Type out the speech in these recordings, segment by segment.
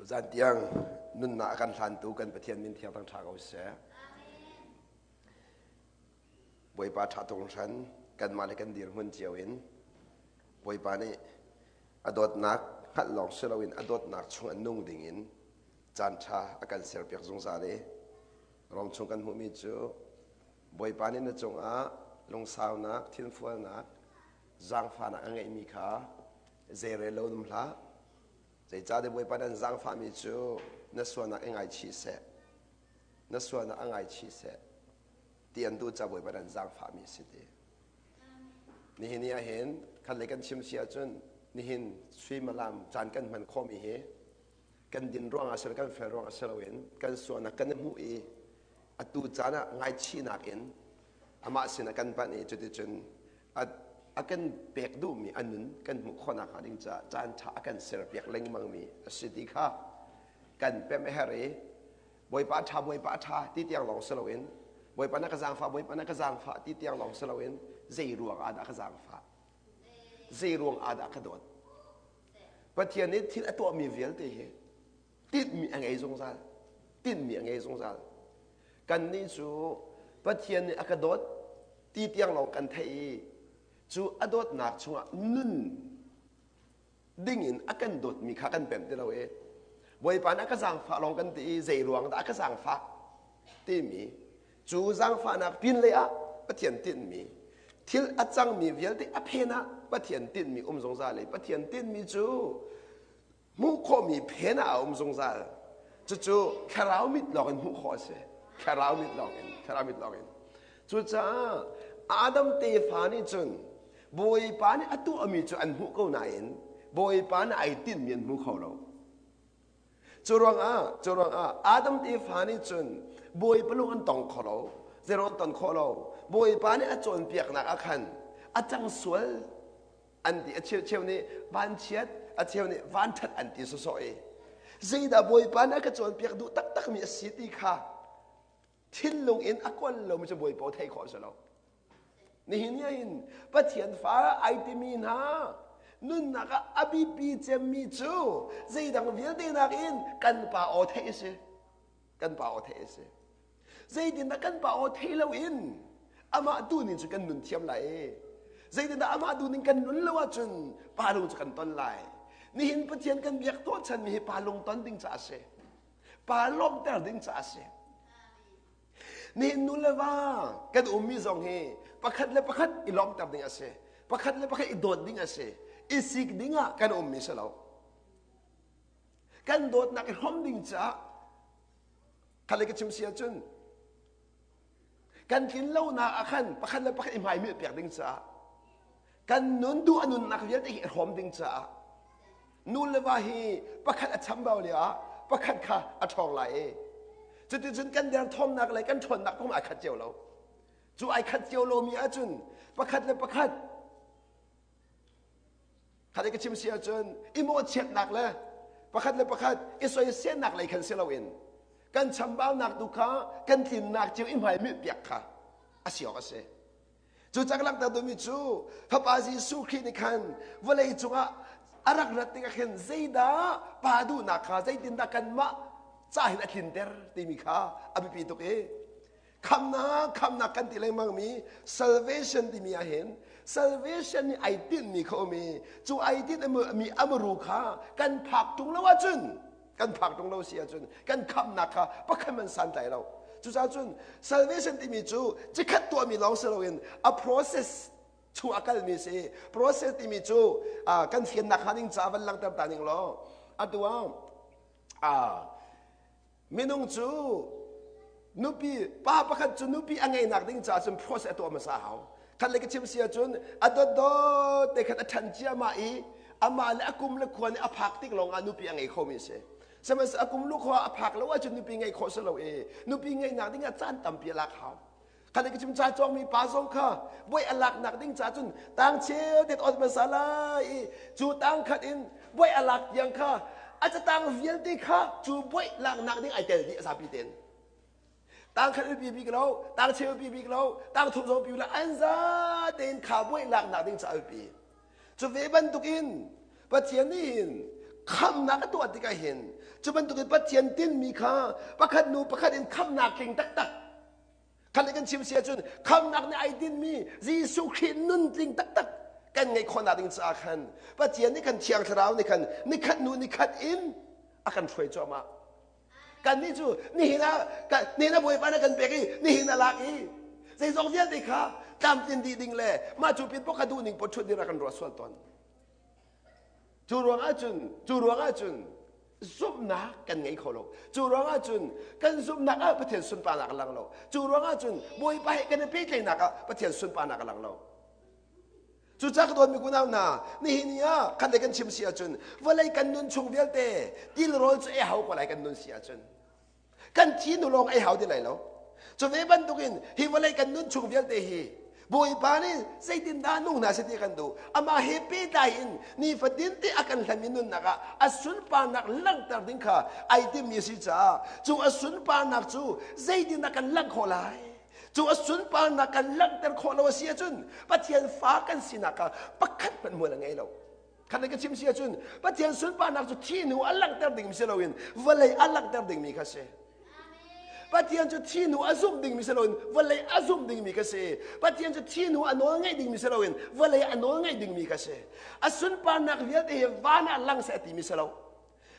Tuzan tiang nunnak a kan hlantu kan Pathian min thiang thang ṭha ko seh. Bawipa ṭha tung hran kanmah le kan dirhmun cio in Bawipa nih a dawtnak hngalh lawng si loin a dawtnak chung an nung ding in caan ṭha a kan serpiak zungzal i Rom chung kan hmuhmi cu Bawipa nih na cungah lungsaunak, thinfualnak, zaangfahnak a ngeihmi kha zeirel lo um hlah. Zeicahtiah Bawipa nih an zaangfahmi cu na sualnak i ngaichih seh, na sualnak a ngaichih seh ti an duh caah Bawipa nih an zaangfahmi a si ti. Nihin ni ahhin khat lei kan chim si ahcun nihin suimilam caan kan hman khawhmi hi kan din ruangah si lo kan fel ruangah si loin kan sualnak kan i hmuh i atu caan ah ngaichihnak in amah sinah kan panh i cuticun a kan pek duhmi a nun kan hmuh khawhnak hnga ding caah caan ṭha a kan serpiak lengmangmi a si ti kha kan pemh a herh i Bawipa a ṭha Bawipa a ṭha ti tiang lawng si loin Bawipa na ka zaangfah Bawipa na ka zaangfah ti tiang lawng si loin zei ruang ah dah ka zaangfah zei ruang ah dah ka dawt Pathian nih thil a tuahmi vialte hi tinhmi a ngei zungzal. Tinhmi a ngei zungzal. Kannih cu Pathian nih a ka dawt ti tiang lawng kan theih i cu a dawtnak chungah nun dingin a kan dawtmi kha kan pemh ti lo i Bawipa nih a ka zaangfah lawng kan ti i zei ruang dah a ka zaangfah timi Cu zaangfahnak pinlei ah Pathian tinhmi thil a cangmi vialte a phen ah Pathian tinhmi um zungzal i Pathian tinhmi cu hmuh khawhmi phen ah a um zungzal. Cucu thlarau mit lawng in hmuh khawh a si. Thlarau mit lawng in, thlarau mit lawng in. Cucaah Adam tefa nih cun Bawipa nih a tuahmi cu an hmuh ko nain Bawipa nih ai tinhmi an hmu kho lo. Cu ruangah, cu ruangah Adam tefa nih cun Bawipa lung an tong kho lo, zero an ton khawh lo. Bawipa nih a cawnpiaknak ah khan a cang sual an ti. A cheu cheu nih vanchiat, a cheu nih vanṭhat an ti sawsawh i zeidah Bawipa nih a ka cawnpiak duh taktakmi a si ti kha thinlung in a kawl lomi cu Bawipa theih khawh a si lo. Nihin ni ahhin Pathian fa ai timi hna nunnak ah a biapi cemmi cu zeidang vialte nakin kan pa aw theih a si. Kan pa aw theih a si. Zeitindah kan pa aw thei loin amah duhning cu kan nun thiam lai i zeitindah amah duhning kan nun lo ahcun pa lung cu kan ton lai. Nihin Pathian kan biak hnawhchanmi hi pa lung ton ding caah a si. Pa lawmhter ding caah a si. Nihin nu le va kan ummi zong hi pakhat le pakhat i lawmhter ding a si. Pakhat le pakhat i dawt ding a si. I sik ding ah kan ummi si lo. Kan dawtnak i hrawm ding caah kha ka chim si ahcun kan tlin lonak ah khan pakhat le pakhat i hmaimilh piak ding caah kan nun duh a nunnak vialte hi i hrawm ding caah nu le va hi pakhat a chambau lio ah pakhat kha a ṭhawng lai i cuticun kan derthawmnak le kan ṭhawnnak kong ai khat cio lo cu ai khat cio lomi ahcun pakhat le pakhat khat ka chim si ahcun i mawhchiatnak le pakhat le pakhat i soiselnak lei khan si loin kan chambaunak tu kha kan tlinnak cio i hmaimilh piak kha a si awk a si. Cu cak langhter duhmi cu Fapa Jesuh Khrih nih khan vawlei cungah a rak rat tikah khin zeidah pa duhnak kha zeitindah kanmah ca hin a tlinter timi kha a biapi tuk i khamnak khamnak kan ti lengmangmi salvation timi ah hin salvation nih ai tinhmi kha um i cu ai tinhmi amuru kha kan phak ṭung lo ahcun kan phak ṭung lo si ahcun kan khamnak kha pakhat man santlai lo. Cucaah cun salvation timi cu cikhat tuahmi lawng si loin a process chung a kalmi si. Process timi cu kan fiannak hnga ding caah van langhter ta ning law atu ah minung cu nupi pa pakhat cu nupi a ngeihnak ding caah cun process a tuah hmasa hau. Khat le ka chim si ahcun a dotdot te khan a ṭhan ciahmah i amah le a kum le khua nih a phak tik lawng ah nupi a ngei khomi a si. Sihmanhsehlaw a kum lukhua a phak lo ahcun nupi ngeih khawh si lo i nupi ngeihnak ding ah caan tampi a lak hau. Khat ka chim ca cawngmi pa zong kha buai a laknak ding ca cun tang cheu det ot hmasa lai i cu tang khat in buai a lak tiang kha a catang vialte kha cu buai laknak ding ai tel dih a zapi tein. Tang khat pi bik lo, tang cheu pi bik lo, tang thum zong pi lo, an za tein kha buai laknak ding ca pi. Cu ve bantukin Pathian nih hin khamnak a tuah tikah hin Cu bantukin Pathian tinhmi kha pakhat hnu pakhat in khamhnak tling taktak khan kan chim si ahcun khamhnak nih ai tinhmi Jesuh Khrih nun tling taktak kan ngeih khawhnak ding caah khan Pathian nih khan Thiang Thlarau nih khan nikhat hnu nikhat in a kan hruai cuahmah. Kannih cu nihin ah nihin ah Bawipa na kan pek i nihin a lak i zeizong vialte kha tlamtlin dih ding le mah cu pin pok ka duh ning pot ṭhut ding rak kan ruah sual tawn. Cu ruangah cun cu ruangah cun zumhnak kan ngei kho lo. Cu ruangah cun kan zumhnak ah Pathian sunparnak a lang lo. Cu ruangah cun Bawipa he kan i pehtlaihnak ah Pathian sunparnak a lang lo. Cucaah ka dawtmi kunau hna, nihin ni ah khat le kan chim si ahcun vawlei kan nun chung vialte tilrawl cu ei hau ko lai kan nun si ahcun kan thi nu lawng ei hau ti lai lo. Cu ve bantukin hi vawlei kan nun chung vialte hi Bawipa nih zeitindah nung hna seh ti kan duh. Amah he pehtlai in nifatin te a kan hlanmi nunnak ah a sunparnak langhter ding kha ai timmi a si caah cu a sunparnak cu zeitindah kan langh khawh lai? Cu a sunparnak kan langhter khawh lo a si ahcun Pathian fa kan sinak kha pakhat hmanh hmual a ngei lo. Khat ka chim si ahcun Pathian sunparnak cu thi hnu a langhter dingmi si loin vawlei a langhter dingmi kha si. Pathian cu thi hnu a zumh dingmi si loin vawlei a zumh dingmi kha si. Pathian cu thi hnu a nawl ngaih dingmi si loin vawlei a nawl ngaih dingmi kha si. A sunparnak vialte hi van ah lang seh a timi si lo.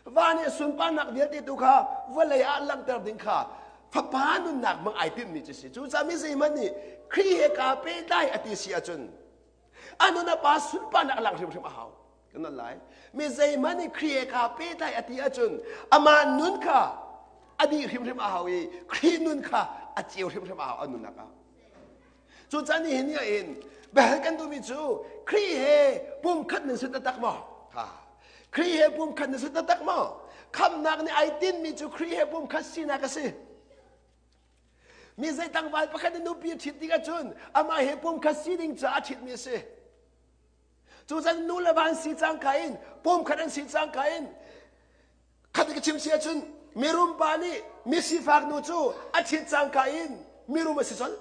Va nih sunparnak vialte tu kha vawlei ah langhter ding kha fapa nunnak hmang ai timhmi cu si. Cucaah mi zeihmanh nih Khrih he kaa pehtlai a ti si ahcun a nun a pa sunparnak a langh hrimhrim a hau. Kan non lai. Mi zeihmanh nih Khrih he kaa pehtlai a ti ahcun amah nun kha a dih hrimhrim a hau i Khrih nun kha a ceu hrimhrim a hau a nunnak ah. Cucaah nihin ni ah hin biahal kan duhmi cu Khrih he pumkhat nan si taktak maw? Ha. Khrih he pumkhat nan si taktak maw? Khamhnak nih ai tinhmi cu Khrih he pumkhat sinak a si. Mi zei tlangval pakhat nih nupi a ṭhit tikah cun amah he pumkhat si ding caah a ṭhitmi a si. Cucan nu le va an si cangka in pumkhat an si cangka in Khat ka chim si ahcun mirum pa nih misifak nu cu a ṭhit cangka in mirum a si colh.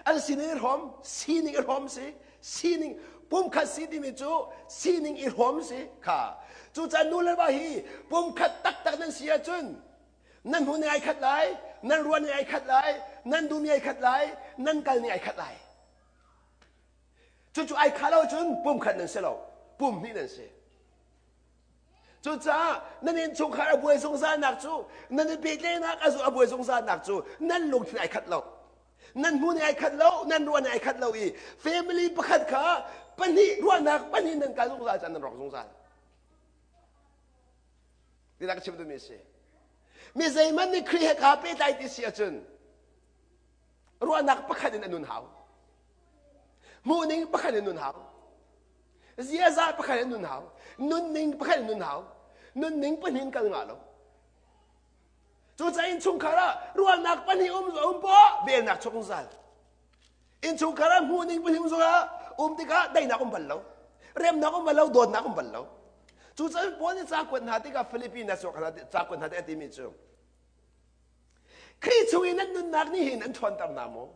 An sining i hrawm, sining i hrawm si, sining pumkhat si timi cu sining i hrawm si kha. Cucaah nu le va hi pumkhat taktak nan si ahcun nan hmu ning ai khat lai, nan ruah ning ai khat lai, nan duhmi ai khat lai, nan kal ning ai khat lai. Cucu ai khah lo cun pumkhat nan si lo, pum hnih nan si. Cucaah nan innchungkhar a buai zungzalnak cu nan i pehtlaihnak a buai zungzalnak cu nan lungthin ai khat lo. Nan hmu nih ai khat lo, nan ruah nih ai khat lo i family pakhat kha pahnih ruahnak pahnih nan kal zungzal caan nan rawk zungzal. Tinak ka chim duhmi a si. Mi zeihmanh nih Khrih he kaa pehtlai ti si ahcun ruahnak pakhat in a nun hau. Hmuhning pakhat in nun hau. Ziaza pakhat in nun hau. Nunning pakhat in nun hau. Nunning pahnih in kal ngah lo. Cucaah innchungkhar ah ruahnak pahnih um um poah velnak chuak zungzal. Innchungkhar ah hmuhning pahnih um zongah um tikah daihnak um bal lo. Remnak um bal lo, dawtnak um bal lo. Cucaah Paul nih ca kuat hna tikah Philippi na suak hna ca kuat hna tikah a timi cu Khrih chung i nan nunnak nih hin an ṭhawnter hna maw?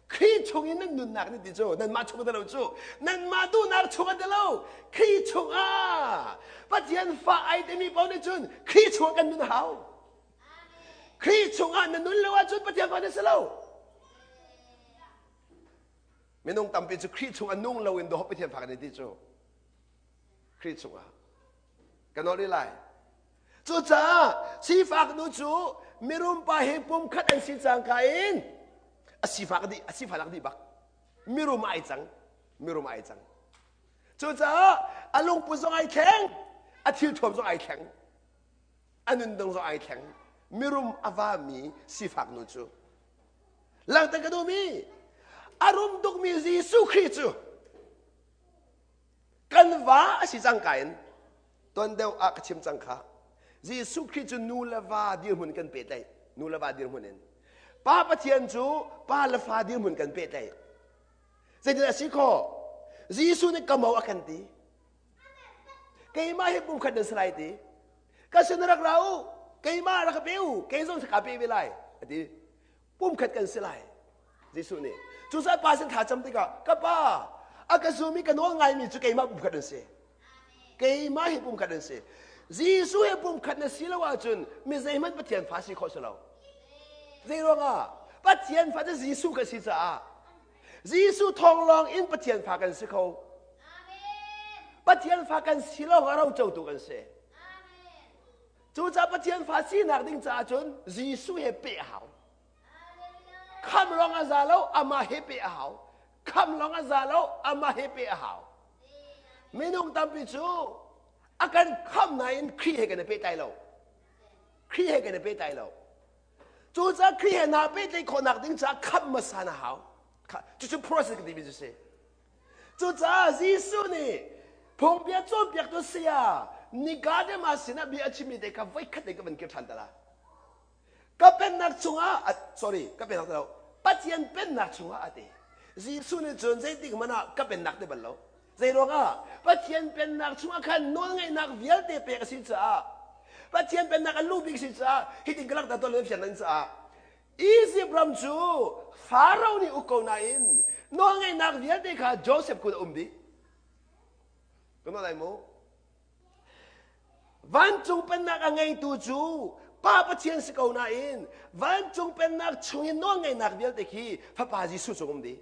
Khrih chung i nan nunnak nih ti cu nanmah chung a lo cu nanmah duhnak chung a lo Khrih chung ah Pathian fa ai timi paoh nih cun Khrih chung ah kan nun a hau. Khrih chung ah na nun lo ahcun Pathian fa na si lo. Minung tampi cu Khrih chung ah nung lo in dawh Pathian fa kan i ti cu. Khrih chung ah Ka nawl rih lai. Cucaah sifak nu cu mirum pa he pumkhat an si cangka in a sifak dih a sifak dih bak. Mirum ai cang. Mirum ai cang. Cucaah a lungput zong ai thleng, a thilthuam zong ai thleng, a nundang zong ai thleng. Mirum a vami sifak nu cu langhter ka duhmi a rum tukmi Jesuh Khrih cu Kan va a si cangka in tuan deuh ah ka chim cang kha. Jesuh Khrih cu nu le va dirhmun kan pehtlaih. Nu le va dirhmun in. Pa Pathian cu pa le fa dirhmun kan pehtlaih. Zeitin a si khawh? Jesuh nih ka mo a kan ti. Keimah hi pumkhat nan si lai ti. Ka sin rak ra u. Keimah rak ka pe u. Kei zong ka pe ve lai. A ti. Pumkhat kan si lai. Jesuh nih cucaah pa sin thlacam tikah ka pa a ka zum i ka nawl ngaimi cu keimah pumkhat an si. Keimah he pumkhat an si. Jesuh he pumkhat na si lo ahcun mi zeihmanh Pathian fa si khawh si lo. Zei ruangah? Pathian fa cu Jesuh kan si caah. Jesuh thawng lawng in Pathian fa kan si kho. Pathian fa kan si lawng ah rocotu kan si. Cucaah Pathian fa sinak ding caah cun Jesuh he peh a hau. Kham lawng a za lo, amah he peh a hau. Kham lawng a za lo, amah he peh a hau. Minung tampi cu a kan kham nain Khrih he kan i pehtlai lo. Khrih he kan i pehtlai lo. Cucaah Khrih he naa pehtlaih khawhnak ding caah khamh hmasa na hau. Cucu process kan timi cu si. Cucaah Jesuh nih phungbia cawnpiaktu saya Nicodemus sinah bia a chimmi te kha voikhat te ka van kir ṭhan ta la. Ka pennak chungah, sorry, ka pennak lo, Pathian pennak chungah a ti. Jesuh nih cun zeitik hmanh ah ka pennak ti bal lo. Zei ruangah? Pathian pennak chungah khan nawlngeihnak vialte pek a si caah Pathian pennak a lu bik si caah hitin ka langhter tawn fiang nan caah Egypt ram cu Pharaoh nih uk ko nain nawlngeihnak vialte kha Joseph kut a um dih. Ka nawl lai mu. Vancung pennak a ngeitu cu Pa Pathian si ko nain vancung pennak chungin nawlngeihnak vialte khi Fapa Jesuh cung um dih.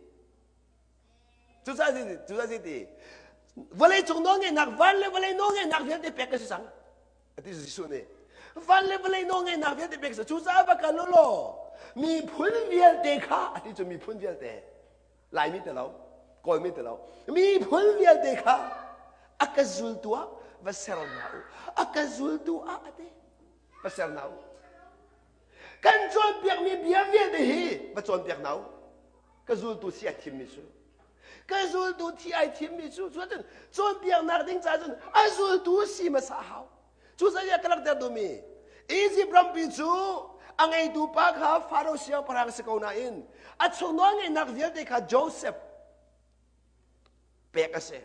Cucaah cucaah ti vawlei cung nawlngeihnak van le vawlei nawlngeihnak vialte pek ka si cang. Ati Jesuh nih. Van le vawlei nawlngeihnak vialte pek si. Cucaah va kal u law miphun vialte kha ati cu miphun vialte Laimi ti lo, Kawlmi ti lo, miphun vialte kha a ka zultu ah va ser hna u. A ka zultu ah ati va ser hna u. Kan cawnpiakmi bia vialte hi va cawnpiak hna u. Ka zultu si a thimmi cu. Ka zultu thi ai thimmi cu cun cawnpiaknak ding caah cun a zultu si hmasa a hau. Cucaah ka langhter duhmi Egypt rampi cu a ngeitu pa kha Faro siangpahrang si ko nain a chung nawlngeihnak vialte kha Joseph pek a si.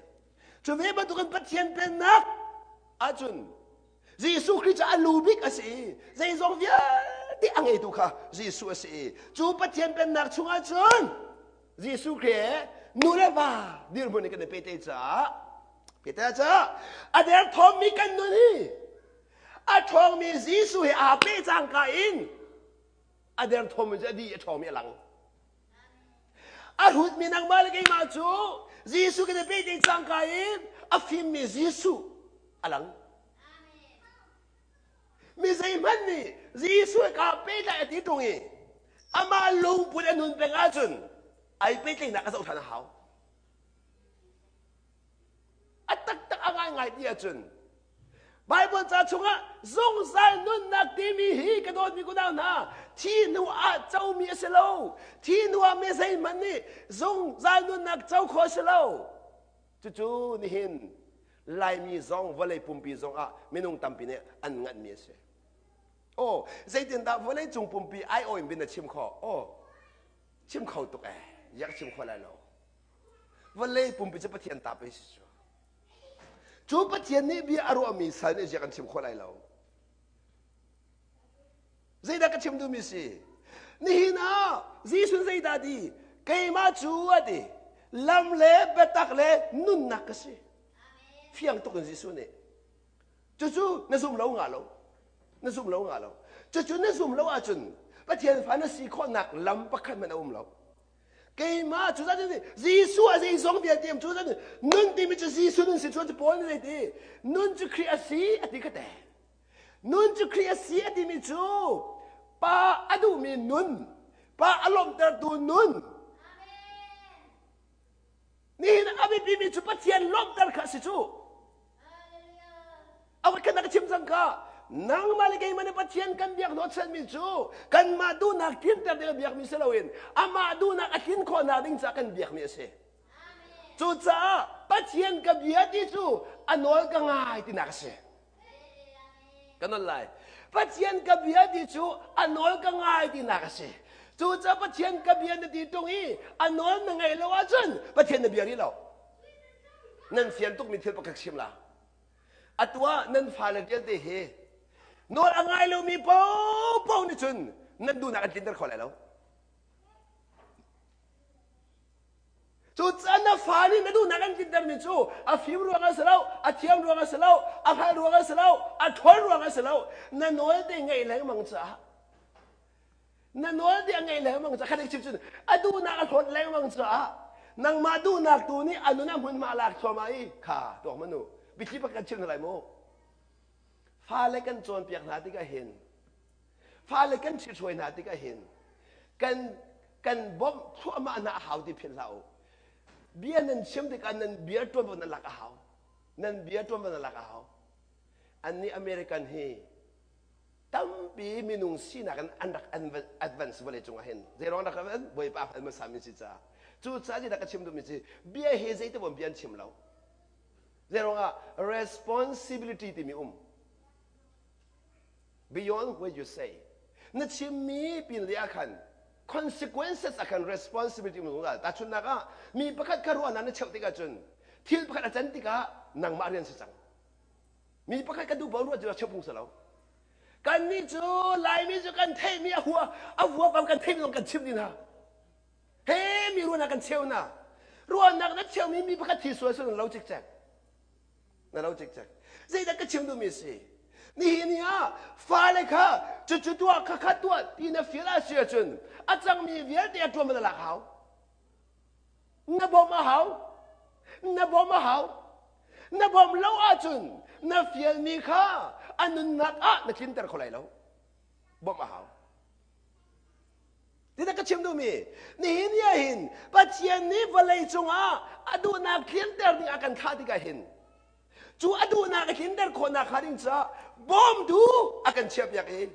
Cu ve bantukin Pathian pennak ahcun Jesuh Khrih cu a lu bik a si i zeizong vialte a ngeitu kha Jesuh a si i cu Pathian pennak chungah cun Jesuh Khrih he nu le va dirhmun in kan i pehtlaih caah pehtlaih caah a derthawmmi kan nun hi a ṭhawngmi Jesuh he aa peh cangka in a derthawmmi cu a dih a ṭhawngmi a lang. A hrutmi nangmah le keimah cu Jesuh kan i pehtlaih cangka in a fimmi Jesuh a lang. Mi zeihmanh nih Jesuh he kaa pehtlaih a ti ṭung i amah lungput a nun peng ahcun ai pehtlaihnak a zoh ṭhan a hau. A taktak a ngaingai ti ahcun Baibal ca chungah zungzal nunnak timi hi ka dawtmi kunau hna thi hnu ah comi a si lo. Thi hnu ah mi zeihmanh nih zungzal nunnak co khawh a si lo. Cucu nihin Laimi zong vawlei pumpi zong ah minung tampi nih an nganhmi a si. Aw, zeitindah vawlei cung pumpi aiawh in bin na chim khawh? Aw, chim kho tuk eh. Yak chim kho lai lo. Vawlei pumpi cu Pathian ta pei si cu. Cu Pathian nih bia a ruahmi sal nih ziak an chim khawh lai lo. Zeidah ka chim duhmi si? Nihin ah Jesuh zeidah ti? Keimah cu a ti. Lam le biatak le nunnak ka si. Fiang tuk in Jesuh nih. Cucu na zum lo nga lo. Na zum lo nga lo. Cucu na zum lo ahcun Pathian fa na si khawhnak lam pakhat hmanh a um lo. Keimah cu zat Jesuh a zeizong vialte am cu zat nun timi cu Jesuh nun si cu Paul nih zei ti nun cu Khrih a si a ti ka te. Nun cu Khrih a si a timi cu pa a duhmi nun, pa a lawmhtertu nun. Nihin a biapimi cu Pathian lawmhter kha a si cu. A khan ka chim cang kha. Nangmah le keimah nih Pathian kan biak hnawhchanmi cu kanmah duhnak tlinter ding a biakmi si loin amah duhnak a tlin khawhnak ding caah kan biakmi a si. Cucaah Pathian ka bia ti cu a nawl ka ngai tinak a si. Ka nawl lai. Pathian ka bia ti cu a nawl ka ngai tinak a si. Cucaah Pathian ka bia na ti ṭung i a nawl na ngaih lo ahcun Pathian na bia rih lo. Nan fian tukmi thil pakhat chim la. Atu ah nan fale vialte hi nawl a ngai lomi paohpaoh nih cun nan duhnak an tlinter kho lai lo. Cucaah na fa nih na duhnak an tlintermi cu a fim ruang a si lo, a thiam ruang a si lo, a hngalh ruang a si lo, a ṭhawn ruang a si lo. Na nawl te ngaih lengmang caah na nawl te a ngaih lengmang caah khat chim cun a duhnak a hlawt lengmang caah nangmah duhnak tu nih a nun a hmunhma a lak thluahmah i kha tuak hmanh u biathli pakhat kan chim hna lai mu fale kan cawnpiak hna tikah hin Fale kan ṭhithruai hna tikah hin kan kan bawmh thluahmah hna a hau ti philh hlah u. Bia nan chim tikah nan bia ṭuanvo nan lak a hau. Nan bia ṭuanvo nan lak a hau. Annih American hi tampi minung sinak in an rak advance vawlei cungah hin zeiruang rak an Bawipa hngal hmasa mi si caah cucaah zeidah ka chim duhmi si bia hi zeiti bia an chim lo zeiruangah responsibility timi um beyond what you say. Na chimmi pin le ah khan consequences ah khan responsibility um zungzal. Tahchunhnak ah mi pakhat kha ruahnak na cheuh tikah cun thil pakhat a can tikah nangmah rian si cang. Mi pakhat ka duh paoh ruah cu cheuh phung si lo. Kannih cu Laimi cu kan theihmi a hua a hua kan theihmi zong kan chim dih hna. He mi ruahnak kan cheu hna. Ruahnak na cheumi mi pakhat thi sual sual lo cikcek. Na lo cikcek. Zeidah ka chim duhmi si? Nihin ni ah fale kha cucu tuah khakha tuah ti na fial a si ahcun a cangmi vialte a ṭuan na lak hau. Na bawmh a hau. Na bawmh a hau. Na bawmh lo ahcun na fialmi kha a nunnak ah na tlinter kho lai lo. Bawmh a hau. Tidah ka chim duhmi nihin ni ah hin Pathian nih vawlei cungah a duhnak tlinter ding a kan thlah tikah hin cu a duhnak a tlinter khawhnak hnga ding caah bawmtu a kan chiahpiak i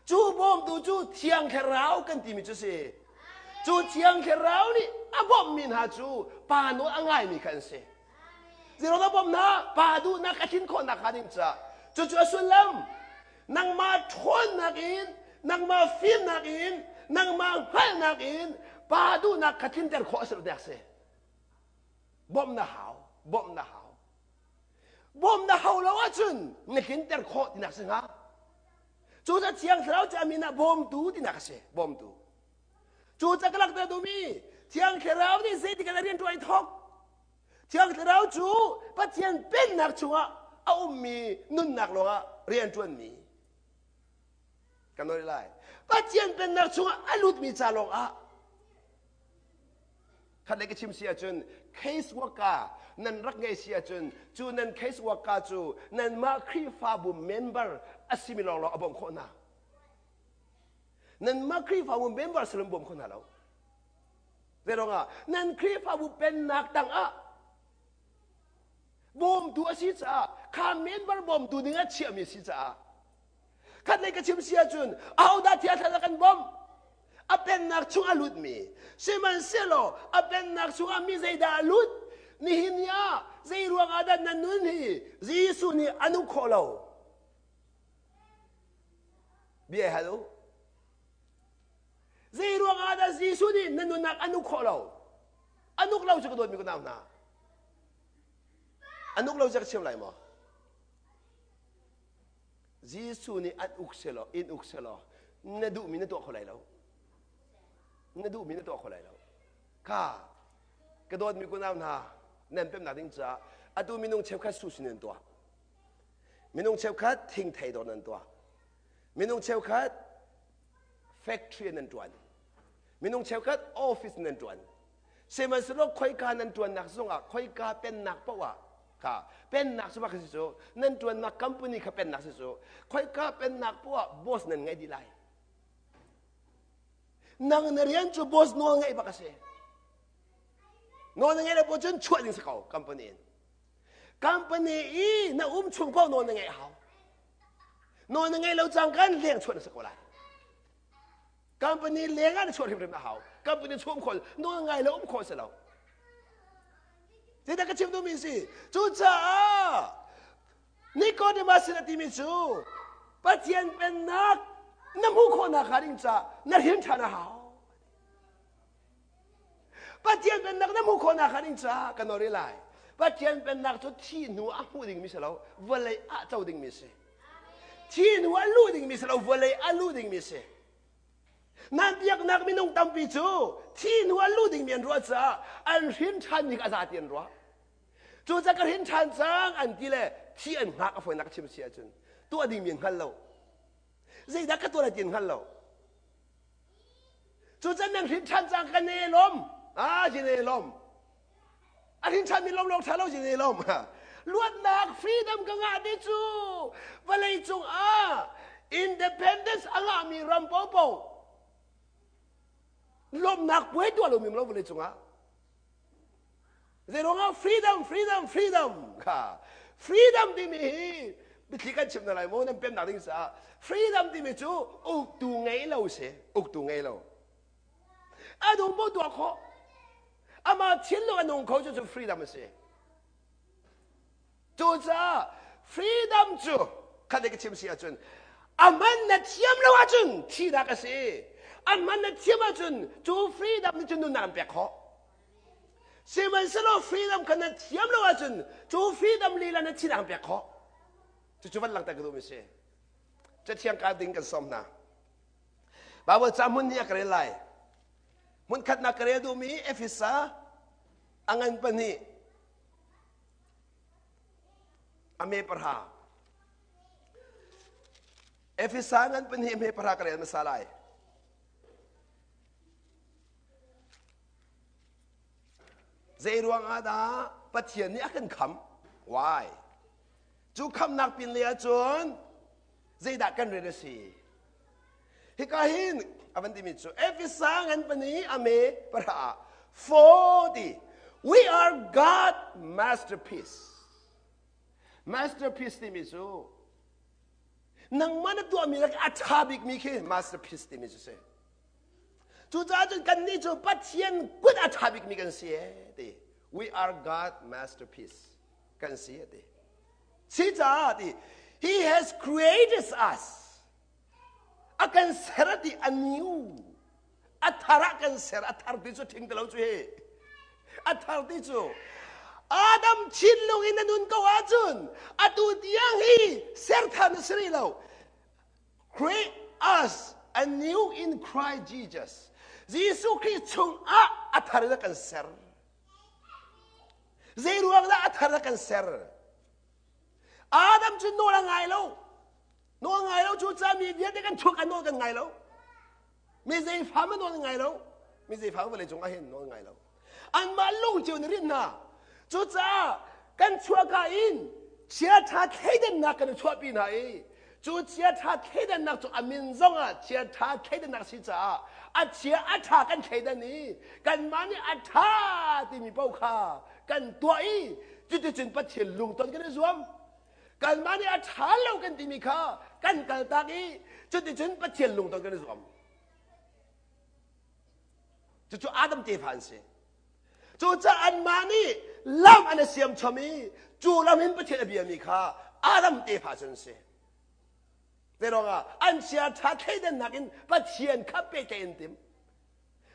cu bawmtu cu Thiang Thlarau kan timi cu si. Cu Thiang Thlarau nih a bawmhmi hna cu Pa nawl a ngaimi kha an si. Zeiruang a bawmh hna? Pa duhnak a tlin khawhnak hnga ding caah. Cucu a sullam nangmah ṭhawnnak in nangmah fimnak in nangmah hngalhnak in pa duhnak kha tlinter khawh a si lo dek si bawmh na hau bawmh na hau bawmh na hau lo ahcun na tlinter khawh tinak si hnga cu ca thiang thlarau cu a min ah bawmtu tinak a si bawmtu cu ca ka lakter duhmi thiang thlarau nih zeitik ah rian ṭuan i thawk Thiang Thlarau cu Pathian pennak chungah a ummi nunnak lawngah rianṭuanmi kan nawl lai. Pathian pennak chungah a lutmi ca lawngah khat le ka chim si ahcun case worker nan rak ngei si ahcun cu nan case worker cu nanmah Khrihfabu member a simi lawnglawng a bawmh khawh hna. Nanmah Khrihfabu member si lo bawm kho hna lo. Zeiruangah nan Khrihfabu pennak tangah bawmtu a si caah kha member bawmtu ding ah chiahmi a si caah khatlei ka chim si ahcun ahodah thiang thlarau kan bawmh a pennak chung a lutmi sihmanhsehlaw a pennak chungah mi zeidah a lut nihin ni ah zei ruangah dah nan nun hi Jesuh nih a uk khawh lo bia hal u Zei ruangah dah Jesuh nih na nunnak an uk khawh lo? An uk lo cu ka dawtmi ka nau hna. An uk lo cu ka chim lai maw? Jesuh nih an uk selaw, in uk selaw, na duhmi na tuah kho lai lo. Na duhmi na tuah kho lai lo. Kha, ka dawtmi kunau hna, nan pemnak ding caah atu minung cheukhat su sin nan tuah. Minung cheukhat thingthei dawr nan tuah. Minung cheukhat factory nan ṭuan. Minung cheukhat office nan ṭuan. Sihmanhsehlaw khoika nan ṭuannak zongah khoika pennak paoh ah kha pennak cu bak si cu nan ṭuannak company kha pennak si cu khoika pennak paoh ah boss nan ngei dih lai. Nang na rian cu boss nawl ngeih bak a si. Nawl na ngeih lo paoh cun chuah ding si ko company in. Company i na um chung paoh nawl na ngeih a hau. Nawl na ngeih lo cang kan leng chuah na si ko lai. Company leng ah na chuah hrimhrim a hau. Company chuah um khawh nawl ngai lo um khawh si lo. Zeidah ka chim duhmi si? Cucaah Nicodemus sin a timi cu Pathian pennak na hmuh khawhnak hnga ding caah na hrin ṭhan a hau. Pathian pennak na hmuh khawhnak hnga ding caah ka nawl lai. Pathian pennak cu thih hnu ah hmuh dingmi si lo, vawlei ah co dingmi si. Thih hnu ah luh dingmi si lo, vawlei ah luh dingmi si. Nan biaknak minung tampi cu thi hnu an lu dingmi an ruah caah an hrin ṭhanmi kha a za ti an ruah. Cucaah ka hrin ṭhan cang an ti le thi an hngak a fawinak chim si ahcun tuah dingmi an hngal lo. Zeidah ka tuah lai ti an hngal lo. Cucaah nan hrin ṭhan cang kan i lawm. Ah, jin i lawm. A hrin ṭhanmi lawm lawng ṭha lo jin i lawm. Luatnak freedom ka ngah ti cu vawlei cung ah independence a ngahmi ram popo lawmnak puai tuah lomi lo vawlei cungah. Zeiruangah freedom, freedom, freedom kha freedom timi hi biathli kan chim hna lai maw nan pemnak ding caah freedom timi cu uktu ngei lo si uktu ngei lo a nung po tuah khawh amah thinlung a nung kho cu cu freedom a si Cucaah freedom cu khat ka chim si ahcun a man na thiam lo ahcun thihnak a si. A man na thiam ahcun cu freedom nih cun nunnak an pek khawh. Sihmanhsehlaw freedom kha na thiam lo ahcun cu freedom lila na thihnak an pek khawh. Cucu van langhter ka duhmi si. Cathiang ka ding kan sawm hna. Bible ca hmun nih a ka rel lai. Hmun khatnak ka rel duhmi Efesa a ngan pahnih A me pahra. Efesa ngan pahnih me pahra ka rel hmasa lai. Zei ruang ah dah Pathian nih a kan khamh? Why? Cu khamhnak pin le ahcun zeidah kan rian a si? Hika hin a van timi cu Efesa ngan pahnih a me pahra 40 We are God masterpiece. Masterpiece timi cu nangmah na tuahmi lak a ṭha bikmi khi masterpiece timi cu si. Cucaah cun kannih cu Pathian kut a ṭha bikmi kan si ee ti. We are God masterpiece kan si ti. Si caah ti He has created us. A kan ser ti a new. A thar ah kan ser. A thar ti cu ṭhing ti lo cu hi. A thar ti cu Adam thinlung in na nun ko ahcun atu tiang hi ser than na si rih lo. Create us anew in Christ Jesus. Jesuh Khrih chung ah a thar in a kan ser. Zei ruang dah a thar a kan ser? Adam cu nawl a ngai lo. Nawl ngai lo cu ca mi vialte kan chuak an nawl kan ngai lo. Mi zei fa ma nawl ngai lo. Mi zei fa vawlei cung ah hin nawl ngai lo. Anmah lung cio na rinh hna. Cucaah kan chuahka in chiaṭha thleidannak kan i chuahpi hna i cu chiaṭha thleidannak cu a min zongah chiaṭha thleidannak si caah a chia a ṭha kan thleidan i kanmah nih a ṭha timi paoh kha kan tuah i cuticun Pathian lungton kan i zuam. Kanmah nih a ṭha lo kan timi kha kan kaltak i cuticun Pathian lungton kan i zuam. Cucu Adam tefa an si. Cucaah anmah nih lam an i siam chom i cu lam in Pathian a biami kha Adam tefa cu an si. Te ruangah an chiaṭha thleidannak in Pathian kha pehtlaih an tim.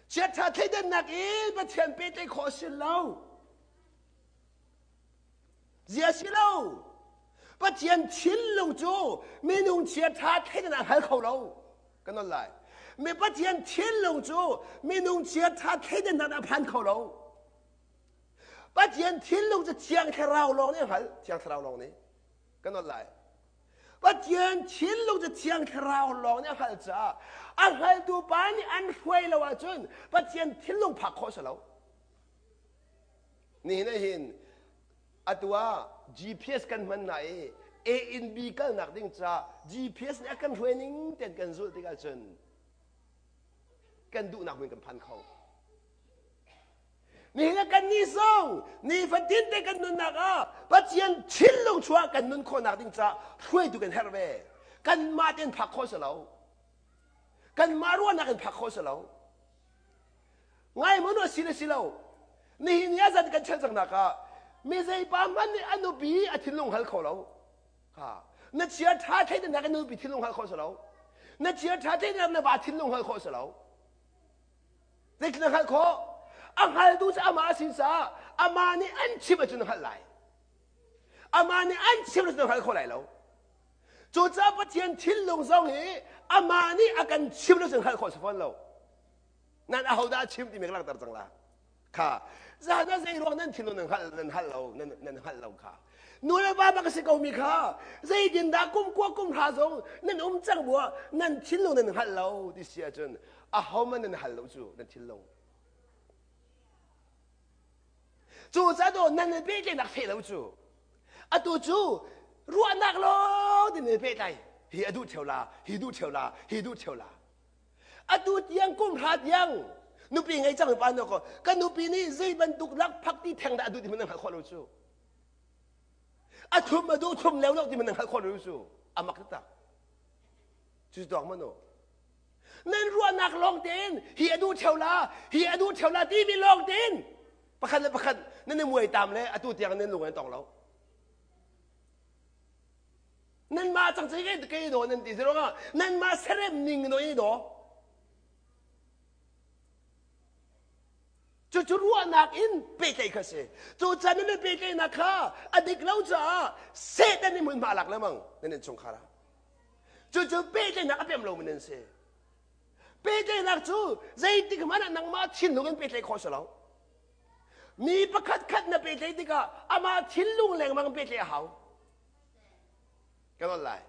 Chiaṭha thleidannak in Pathian pehtlaih khawh a si lo. Zia si lo. Pathian thinlung cu minung chiaṭha thleidan a hngal kho lo. Kan on lai. Mi Pathian thinlung cu minung chiaṭha thleidannak a phan kho lo. Pathian thinlung cu Thiang Thlarau lawng nih a hngalh. Thiang Thlarau lawng nih. Kan on lai. Pathian thinlung cu Thiang Thlarau lawng nih a hngalh caah a hngaltu pa nih an hruai lo ahcun Pathian thinlung phak khawh si lo. Nihin ah hin atu ah GPS kan hman hna i A in B kalnak ding ca GPS nih a kan hruai ning tein kan zulh tikah cun kan duhnak hmun kan phan kho. Nihin ah kan nih zong nifatin te kan nunnak ah Pathian thinlung chuah kan nun khawhnak ding ca hruaitu kan herh ve. Kanmah tein phak khawh si lo. Kanmah ruahnak in phak khawh si lo. Ngai maw nu a si le si lo. Nihin ni a zan kan chan cang nak ah mi zeipa hmanh nih a nupi a thinlung hal kho lo. Ha. Na chia tha thei nak a nupi thinlung hal khawh si lo. Na chia tha thei nak na va thinlung hal khawh si lo. Zeitin na hngalh khawh? A hngaltu cu amah a si caah amah nih an chimh ahcun na hngalh lai. Amah nih an chimh ahcun na hngal kho lai lo. Cucaah Pathian thinlung zong hi amah nih a kan chim lo cun hngalh khawh si fawn lo. Nan ahodah a chim timi ka langhter cang la. Kha zan ah zei ruang nan thinlung nan hngalh nan hngalh lo nan nan hngalh lo kha. Nu le va bak a si ko mi kha zeitin dah kum kua kum hra zong nan um cang bu ah nan thinlung nan hngalh lo ti si ahcun ahohmanh nan hal lo cu nan thinlung. Cucaah nan i pehtlaihnak feh lo cu. Atu cu ruahnak lawng tin i pehtlai. Hi a duh ṭheo la, hi duh ṭheo la, hi duh ṭheo la. Atu tiang kum hra tiang nupi ngei cang pa no ko ka nupi nih zei bantuk lakphak ti theng dah a duh ti hmanh nan hngalh khawh lo cu. A thum a duh thum leo lo ti hmanh nan hngalh khawh lo cu. A mak taktak. Cu tuak mano. Nan ruahnak lawng tein hi a duh ṭheo la, hi a duh ṭheo la timi lawng tein pakhat le pakhat nan i muai tam le atu tiang nan lung an tong lo. Nanmah cang cei ke ke daw nan ti zero nanmah serem ning no i daw. Cucu ruahnak in pehtlaih kha si. Cu can nan pehtlaihnak kha a dik lo caah Satan nih hmunhma a lak lengmang nan innchungkhar ah. Cucu pehtlaihnak a pem lomi nan si. Pehtlaihnak cu zeitik hmanh ah nangmah thinlung in pehtlaih khawh si lo. Mi pakhat khat na pehtlaih tikah amah thinlung lengmang pehtlaih a hau. Ka nawl lai.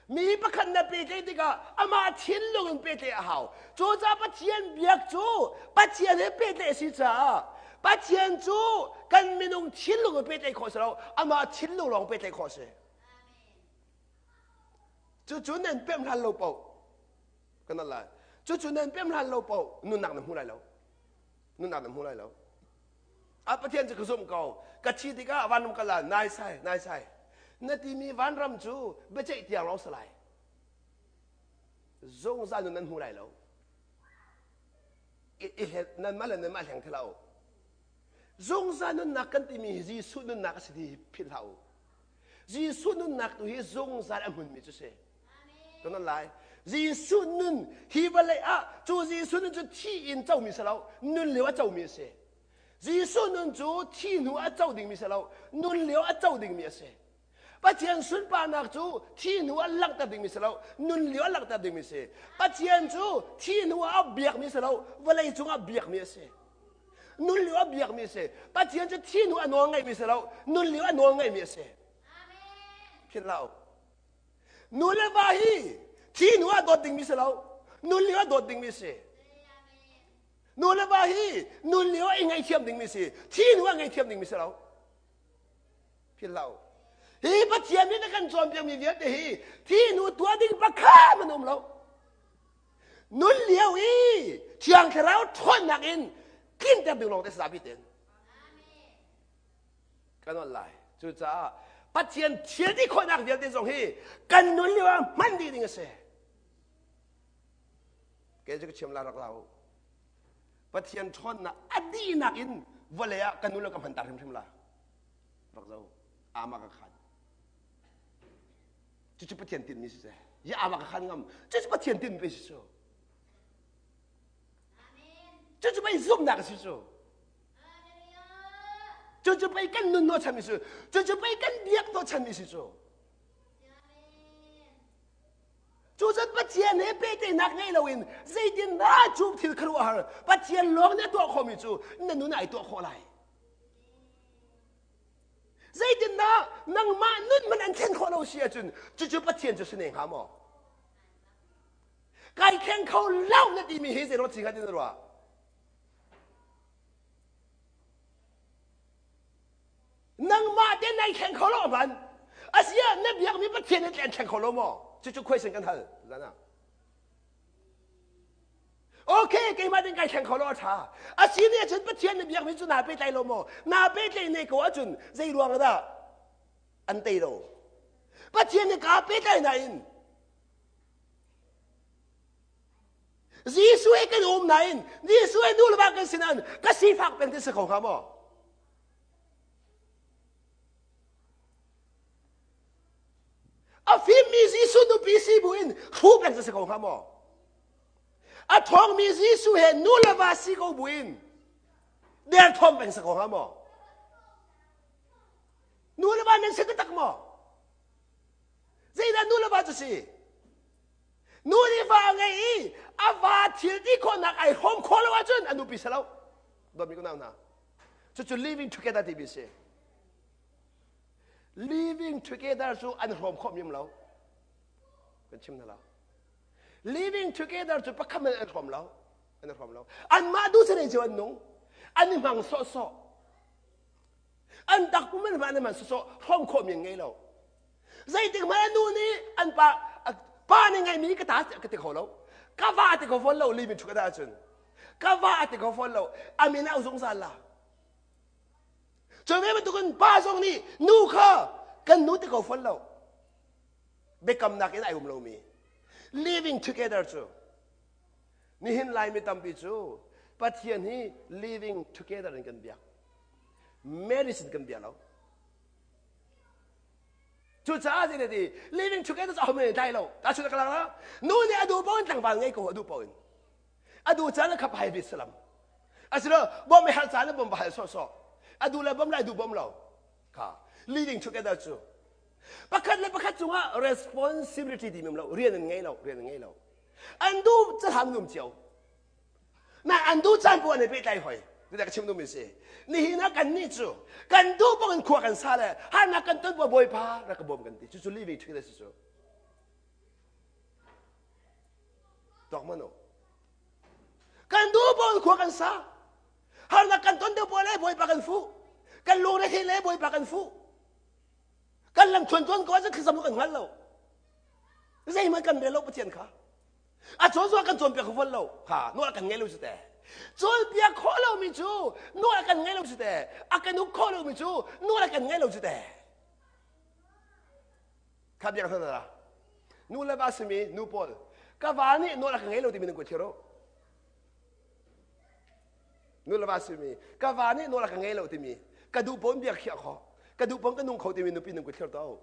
Mi pakhat na pehtlaih tikah amah thinlung in pehtlaih a hau. Cucaah Pathian biak cu Pathian he pehtlaih a si caah Pathian cu kan minung thinlung in pehtlaih khawh si lo, amah thinlung lawng pehtlaih khawh a si. Cucu nan pemh hlan lo paoh ka nawl lai. Cucu nan pemh hlan lo paoh nunnak na hmu lai lo. Nunnak na hmu lai lo. A Pathian cu ka zumh ko. Ka thi tikah vanram ka la nai sai nai sai. Na timi vanram cu biaceih tiang lawng si lai. Zungzal nun nan hmu lai lo. I nanmah le nanmah hleng thila u. Zungzal nunnak kan timi hi Jesuh nunnak a si ti philh hlah u. Jesuh nunnak tu hi zungzal a hmunmi cu si. Kan on lai. Jesuh nun hi vawlei ah cu Jesuh nun cu thi in comi si lo, nun lio a comi a si. Jesuh nun cu thi hnu a co dingmi si lo, nun lio a co dingmi a si. Pathian sunparnak cu thi hnu ah langhter dingmi si lo, nun lio ah langhter dingmi si. Pathian cu thi hnu ah biakmi si lo, vawlei cungah biakmi a si. Nun lio a biakmi a si. Pathian cu thi hnu a nawl ngeihmi si lo, nun lio a nawl ngeihmi a si. Philh hlah u. Nu le va hi thi hnu ah dawt dingmi si lo, nun lio ah dawt dingmi a si. Nu le va hi nun lio ah i ngaihthiam dingmi si, thi hnu ah ngaihthiam dingmi si lo. Philh hlah u. Hi Pathian nih na kan cawnpiakmi vialte hi thi hnu tuah ding pakhat man um lo. Nun lio i Thiang Thlarau ṭhawnnak in tlinter ding lawng te zapi tein. Kan on lai. Cucaah Pathian thil ti khawhnak vialte zong hi kan nun lio ah hman dih ding a si. Kei cu ka chim la rak la u. Pathian ṭhawnnak a dihnak in vawlei ah kan nun le ka hman ta hrimhrim la. Rak zo. Ama ka khan. Cucu Pathian tinhmi si seh. Ya ama ka khan ngam. Cucu Pathian tinhmi si cu. Cucu pei zumhnak a si cu. Cucu pei kan nun hnawhchanmi si. Cucu pei kan biak hnawhchanmi si cu. Cucun Pathian he pehtlaihnak ngei loin zeitin dah cu thil khuaruahhar Pathian lawng nih a tuah khawhmi cu na nun ai tuah khawh lai. Zeitindah nangmah nun man an thlen khawh lo si ahcun cucu Pathian cu si ne hnga maw? Kai thleng kho lo na timi hi zei ruat si hnga ti na ruah? Nangmah te nai thleng kho lo man. Asia na biakmi Pathian nih an thleng kho lo maw? Cucu question kan hal zan ah. Okay, keimah ding kai thleng kho lo a ṭha. A si nih ahcun Pathian na biakmi cu naa pehtlai lo maw? Naa pehtlaih ne ko ahcun zei ruang dah an tei lo? Pathian nih kaa pehtlai nain Jesuh he kan um nain Jesuh he nu le va kan si nain ka sifak peng ti si kho hnga maw? A fimmi Jesuh nupi si buin hru peng si ko hnga maw? A ṭhawngmi Jesuh he nu le va si ko buin derthawm peng si ko hnga maw? Nu le va nan si taktak maw? Zeidah? Cucaah nu le va cu si. Nu nih va a ngei i a va thil ti khawhnak ai hrawm khawh lo ahcun a nupi si lo. Dawtmi ka nau hna. Cucu living together timi si. Living together cu an hrawm khawh mi um lo. Kan chim hna lo. Living together cu pakhat hmanh an hrawm lo. An hrawm lo. Anmah duh cun cio an nung. An i hmang sawhsawh. An takpum an hman an hman sawhsawh hrawm khawh mi an ngei lo. Zeitik hmanh a nu nih an pa pa nih ngeimi ka ta ka ti kho lo. Ka va ti kho fawn lo living together ahcun. Ka va ti kho fawn lo. A min au zungzal la. Cu ve bantukin pa zong nih nu kha kan nu ti kho fawn lo. Biakamnak in ai um lomi. Living together cu nihin Laimi tampi cu Pathian hi living together in kan biak. Marriage in kan bia lo. Cucaah zei ti living together cu ahohmanh tlai lo. Ta chu ka lang Nu nih a duh paoh in tlangval ngei ko a duh paoh in. A duh caan kha pai ve salam. Asilo bom i hal caan le bom va hal sawhsawh. A duh le bom lai duh bom lo. Kha living together cu pakhat le pakhat cungah responsibility ti mem lo rian an ngei lo rian an ngei lo an duh cahlang num cio Na an duh caan poah an i pehtlai hoi. Tiah ka chim duhmi si. Nihin ah kan nih cu kan duh bang in khua kan sa le harnak kan ton bawipa rak ka bawm kan ti. Cucu living tree le si cu. Tuak man u. Kan duh bang in khua kan sa. Harnak kan ton deuh poah le bawipa kan fuh. Kan lungre thei le bawipa kan fuh. Kan lam thuan tuan ko ahcun thlacam kan hngal lo. Zeihmanh kan rel lo Pathian kha. A cawn zong kan cawnpiak kho lo. Ha, nawl kan ngei lo cu te. Cawnpiak khawh lomi cu nawl kan ngei lo cu te. A kan uk khawh lomi cu nawl kan ngei lo cu te. Kha biak hna Nu le va simi nu pawl ka va nih nawl a ka ngei lo timi nan kuat thir u. Nu le va simi ka va nih nawl a ka ngei lo timi ka duh pawn bia khiah kho ka duh pawn ka nung kho timi nupi nan kuat thlir to.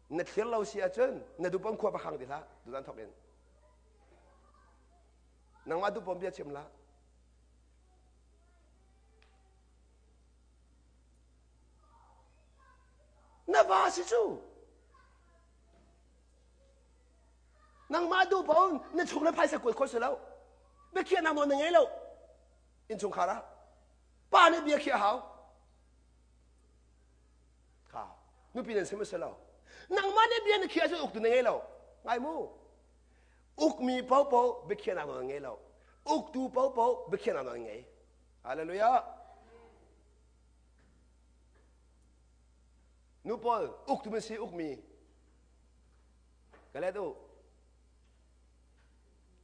Na thlir lo si ahcun na dupam khua va khang ti hlah tutan thawk in. Nangmah dupam bia chim hlah. Na va si cu. Nangmah duh paoh na chung le phaisa kuat khawh si lo. Biakhiahnak nawl na ngei lo. Innchungkhar ah. Pa nih bia khiah hau. Kha nupi nan sim a si lo. Nangmah nih bia na khiah ahcun uktu na ngei lo. Ngai mu. Ukmi paohpaoh biakhiahnak nawl an ngei lo. Uktu paohpaoh biakhiahnak nawl an ngei. Hallelujah. Nu pawl uktu man si ukmi. Ka let u.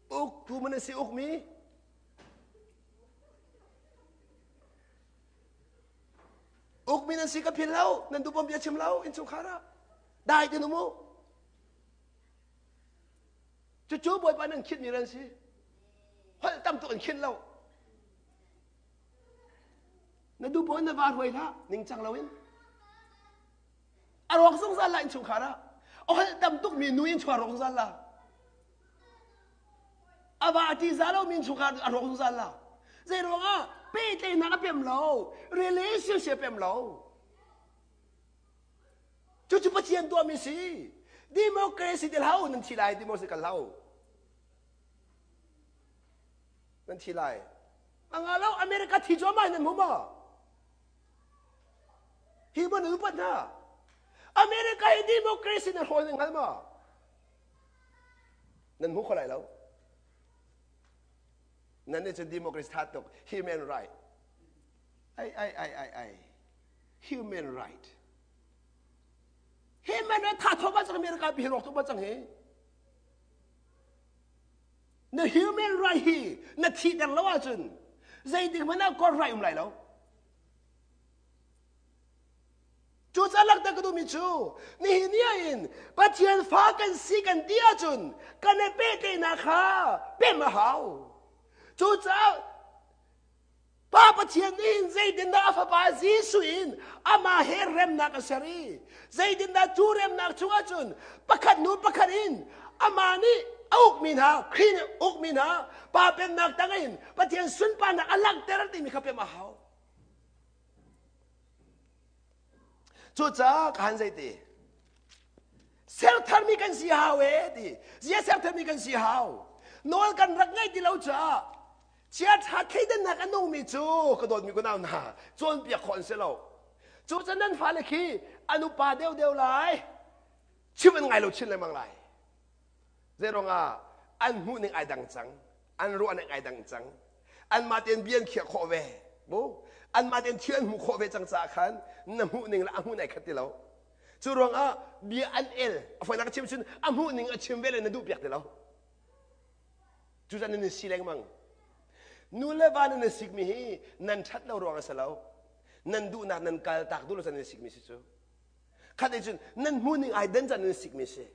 Uktu man si ukmi. Ukmi nan si ka phil lo, nan duhpom bia chim lo, innchungkhar ah. Dai tin um u. Cucu Bawipa nan khitmi nan si. Holh tam tuk in khinh lo. Na duhpom na va hruai hlah, ningcang loin. A rawk zungzal la innchungkhar ah. A holh tam tukmi nu innchungkhar rawk zungzal la. A va a ṭihzah lomi innchungkhar a rawk zungzal la. Zei ruangah pehtlaihnak a pem lo, relationship a pem lo. Cucu Pathian tuahmi si. Democracy ti hlah u, nan thi lai, democracy kal hlah u. Nan thi lai. A nga lo, America thi cuahmah in nan hmu maw? Hi man upat hna. America hi democracy na hrawi nan hngal maw? Nan hmu kho lai lo. Nan nih cun democracy tha tuk human right. Ai ai ai ai ai human right. Human right tha thawk cang America pi rawk tuk cang hi. Na human right hi na thihter lo ahcun zeitik hmanh ah kor right um lai lo. Cucaah langhter ka duhmi cu nihin ni ah hin Pathian fa kan si kan ti ahcun kan i pehtlaihnak kha pem a hau. Cucaah Pa Pathian nih hin zeitindah a fapa Jesuh in amah he remnak a ser i zeitindah cu remnak chungah cun pakhat hnu pakhat in amah nih a ukmi hna Khrih nih ukmi hna Pa pennak tangin Pathian sunparnak a langhter timi kha pem a hau. Cucaah ka han zeiti? Sertharmi kan si hau e ti. Zia sertharmi kan si hau. Nawl kan rak ngaih ti lo caah chiaṭha thleidannak a nungmi cu ka dawtmi kunau hna cawnpiak khawh an si lo. Cu can nan fale khi an upa deuhdeuh lai. Chim an ngai lo chin lengmang lai. Zeiruangah an hmuh ning ai dang cang. An ruah ning ai dang cang. Anmah tein bia an khiah khawh ve. Bu anmah tein thil an hmuh khawh ve cang caah khan na hmuh ning le a hmuh ning ai khat ti lo. Cu ruangah bia an el. A fawinak chim cun a hmuh ning a chim ve le na duh piak ti lo. Cucan nan si lengmang. Nu le va nan sikmi hi nan ṭhat lo ruang a si lo. Nan duhnak nan kal tak duh lo can nan sikmi si cu. Khat cun nan hmuh ning ai dan can nan sikmi si.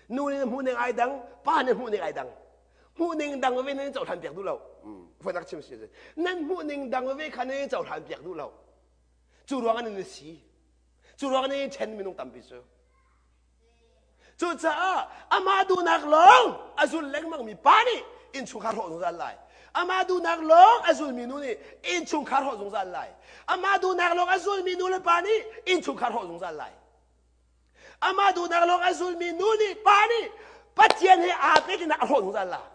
Nu nih hmuh ning ai dang, pa nih hmuh ning ai dang. Hmuh ning dang ve nan cohlan piak duh lo. Fawinak chim si. Nan hmuh ning dang ve kha nan cohlan piak duh lo. Cu ruang ah nan si. Cu ruang nih ṭhen minung tampi cu. Cucaah amah duhnak lawng a zul lengmangmi pa nih innchungkhar hrawh zungzal lai. Amah duhnak lawng a zulmi nu nih innchungkhar hrawh zungzal lai. Amah duhnak lawng a zulmi nu le pa nih innchungkhar hrawh zungzal lai. Amah duhnak lawng a zulmi nu nih pa nih Pathian he aa pehtlaihnak a hrawh zungzal lai.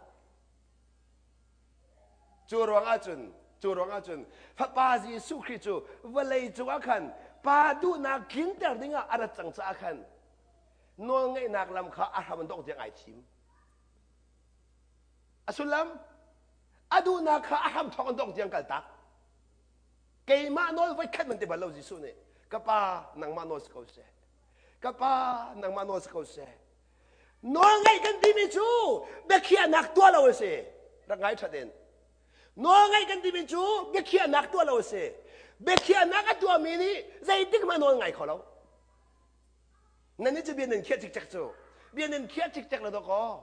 Cu ruangah cun, cu ruangah cun Fapa Jesuh Khrih cu vawlei cungah khan Pa duhnak tlinter dingah a rat cang caah khan nawlngeihnak lam kha a hram an dongh tiang ai thim. A sullam a duhnak kha a hram thawk an dongh tiang kaltak. Keimah nawl voikhat man ti bal lo Jesuh nih. Ka pa nangmah nawl si ko seh. Ka pa nangmah nawl si ko seh. Nawlngaih kan timi cu biakhiahnak tuah lo a si. Rak ngai ṭhat in. Nawlngaih kan timi cu biakhiahnak tuah lo a si. Biakhiahnak a tuahmi nih zeitik hmanh nawl ngai kho lo. Nan nih cu bia nan khiah cikcek cu. Bia nan khiah cikcek lo dawkaw.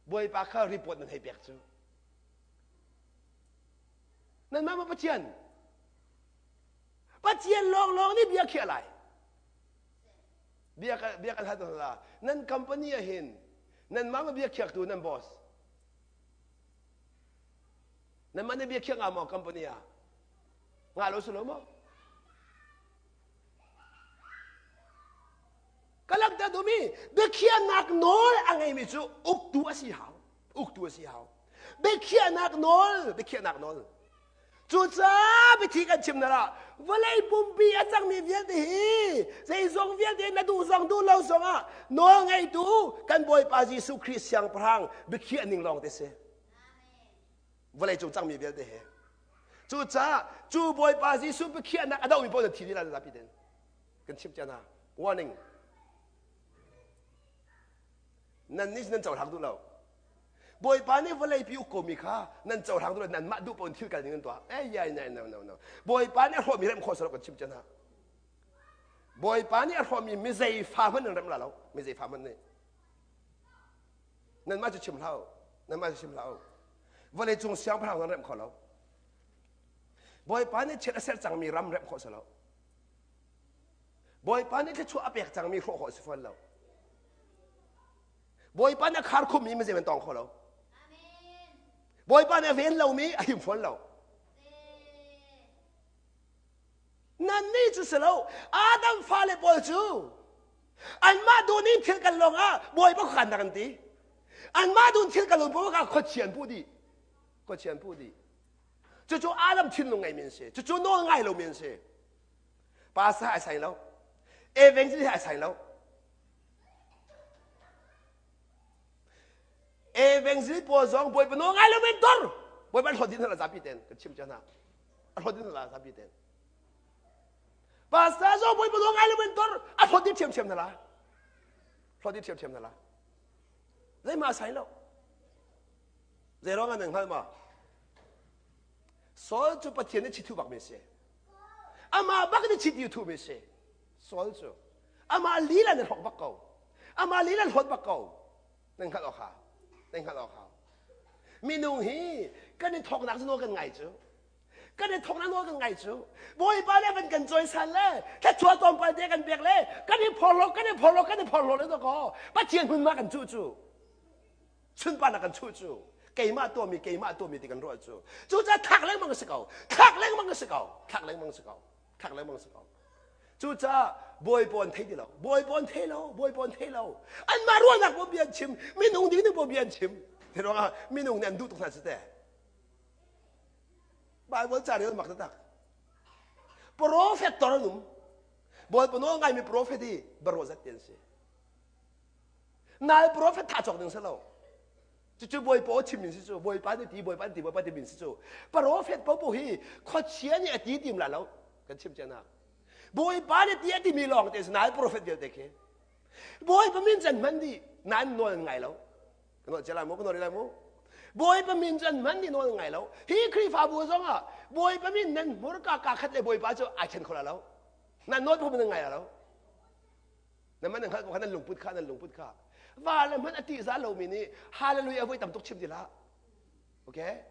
Bawipa kha report nan hei pek cu. Nanmah maw Pathian? Pathian lawnglawng nih bia khiah lai. Bia ka bia kan hal hna nan company ah hin nanmah ma bia khiaktu nan boss nanmah nih bia khiak nga maw company ah nga lo si lo maw ka langhter duhmi biakhiahnak nawl a ngeimi cu uktu a si hau uktu a si hau biakhiahnak nawl biakhiahnak nawl Cucaah biathi kan chim na ah vawlei pumpi a cangmi vialte hi zeizong vialte na duh zong duh lo zong ah nawl ngeitu kan Bawipa Jesuh Khrih Siangpahrang biakhiah ning lawng te si. Vawlei cung cangmi vialte hi. Cucaah cu Bawipa Jesuh biakhiahnak a dohmi paoh na thi dih lai zapi ten. Kan chim cia hna. Warning. Nan nih nan cohlang duh lo. Bawipa nih vawleipi uk komi kha nan cohlang duh lo nanmah duh paoh in thil kal ning nan tuah. Eh yai nai no no no. Bawipa nih a hrawhmi remh khawh sawh kan chim cia hna. Bawipa nih a hrawhmi mizei fa hmanh nan remh la lo. Mizei fa hmanh nih. Nanmah cu chim hlah u. Nanmah cu chim hlah u. Vawlei cung siangpahrang nan remh kho lo. Bawipa nih chiat a ser cangmi ram remh khawh si lo. Bawipa nih thluachuah a pek cangmi hrawh khawh si fawn lo. Bawipa nih a khar khummi mizei man tawng kho lo. Bawipa nih a ven lomi a him fawn lo. Nannih cu si lo Adam fale pawl cu anmah duh ning thil kan lawng ah Bawipa khuakhan rak an ti. Anmah duh thil kan lawng ah khuachia an puh dih. Khuachia an puh dih. Cucu Adam thinlung ngeimi an si. Cucu nawl ngai lomi an si. Pastor ai sai lo. Evangelist ai sai lo. Evangelist pawl zong Bawipa nawl ngai lo men tor. Bawipa hlawt din hna zapi ten kan chim cia hna. A hlawt din hna zapi ten. Pastor zong Bawipa nawl ngai lo men tor. A hlawt din ṭhiamṭhiam hna la. Hlawt din ṭhiamṭhiam hna la. Zeihmah a sai lo. Zei ruang ah nan hngal ma? Saul cu Pathian nih chithu bak mi a si. Amah bak nih chit thu mi a si. Saul cu amah lila na hlok bak ko. Amah lila hlawt bak ko. Nan hngalh awk hau. Nan hngalh awk hau. Minung hi kan i thawknak cu nawl kan ngai cu. Kan i thawknak nawl kan ngai cu. Bawipa nih van kan cawisan le thluachuah tlawmpal te kan pek le kan i phorhlaw kan i phorhlaw kan i phorhlaw le dawkaw Pathian hmunhma kan cuh cu. Sunparnak kan chuh cu keimah tuahmi keimah tuahmi ti kan ruah cu cucaah thlak lengmang a si ko thlak lengmang a si ko thlak lengmang a si ko thlak lengmang a si ko. Cucaah bawipa an thei ti lo. Bawipa an thei lo. Bawipa an thei lo. Anmah ruahnak bo bia an chim. Minung ding nih bo bia an chim. Te ruangah minung nih an duh tuk hna si te. Bible ca rel mak taktak. Prophet tor an um. Bawipa nawl ngaimi prophet hi baruah zat ti an si. Nal prophet tha cawk ding si lo. Cucu Bawipa aw chim min si cu. Bawipa nih ti, Bawipa nih ti, Bawipa ti min si cu. Prophet popo hi khuachia nih a ti tim la lo. Kan chim cia na. Bawipa nih ti a timi lawng te si nal prophet vialte khi. Bawipa min can hman dih nan nawl ngai lo. Ka nawl cia lai mu, ka nawl lai mu. Bawipa min cu an hman dih nawl ngai lo. Hi Khrihfabu zong ah Bawipa min nan hmurka ka khat le Bawipa cu ai then kho la lo. Nan nawl phung nan ngai la lo. Na man hngalh ko kha nan lungput kha nan lungput kha. Va le hmanh a tih za lomi nih hallelujah voi tam tuk chim ti hlah. Okay?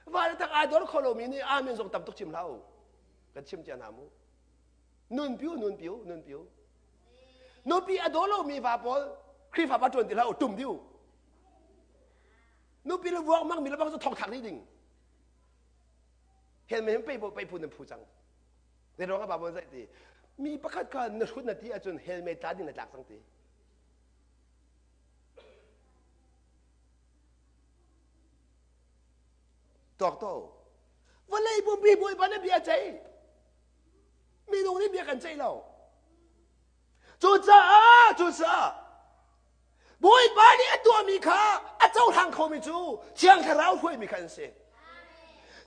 Va le tak ai dor kho lomi nih amen zong tam tuk chim hlah u. Kan chim cia hna mu. Nun piu nun piu nun piu. Nupi a daw lomi va pawl Khrihfa pa ṭuan ti hlah u tum diu. Nupi le vuak mang mi le bang cu thong thak dih ding. Hel men pei pei phu nan phu cang. Zei ruang ah Bible zei ti mi pakhat kha na hrut na ti ahcun hell mei tla ding na tlak cang ti. Tuak to. Vawlei pumpi Bawipa na bia ceih. Minung nih bia kan ceih lo. Cucaah cucaah Bawipa nih a tuahmi kha a cohlang khomi cu Thiang Thlarau hruaimi kha an si.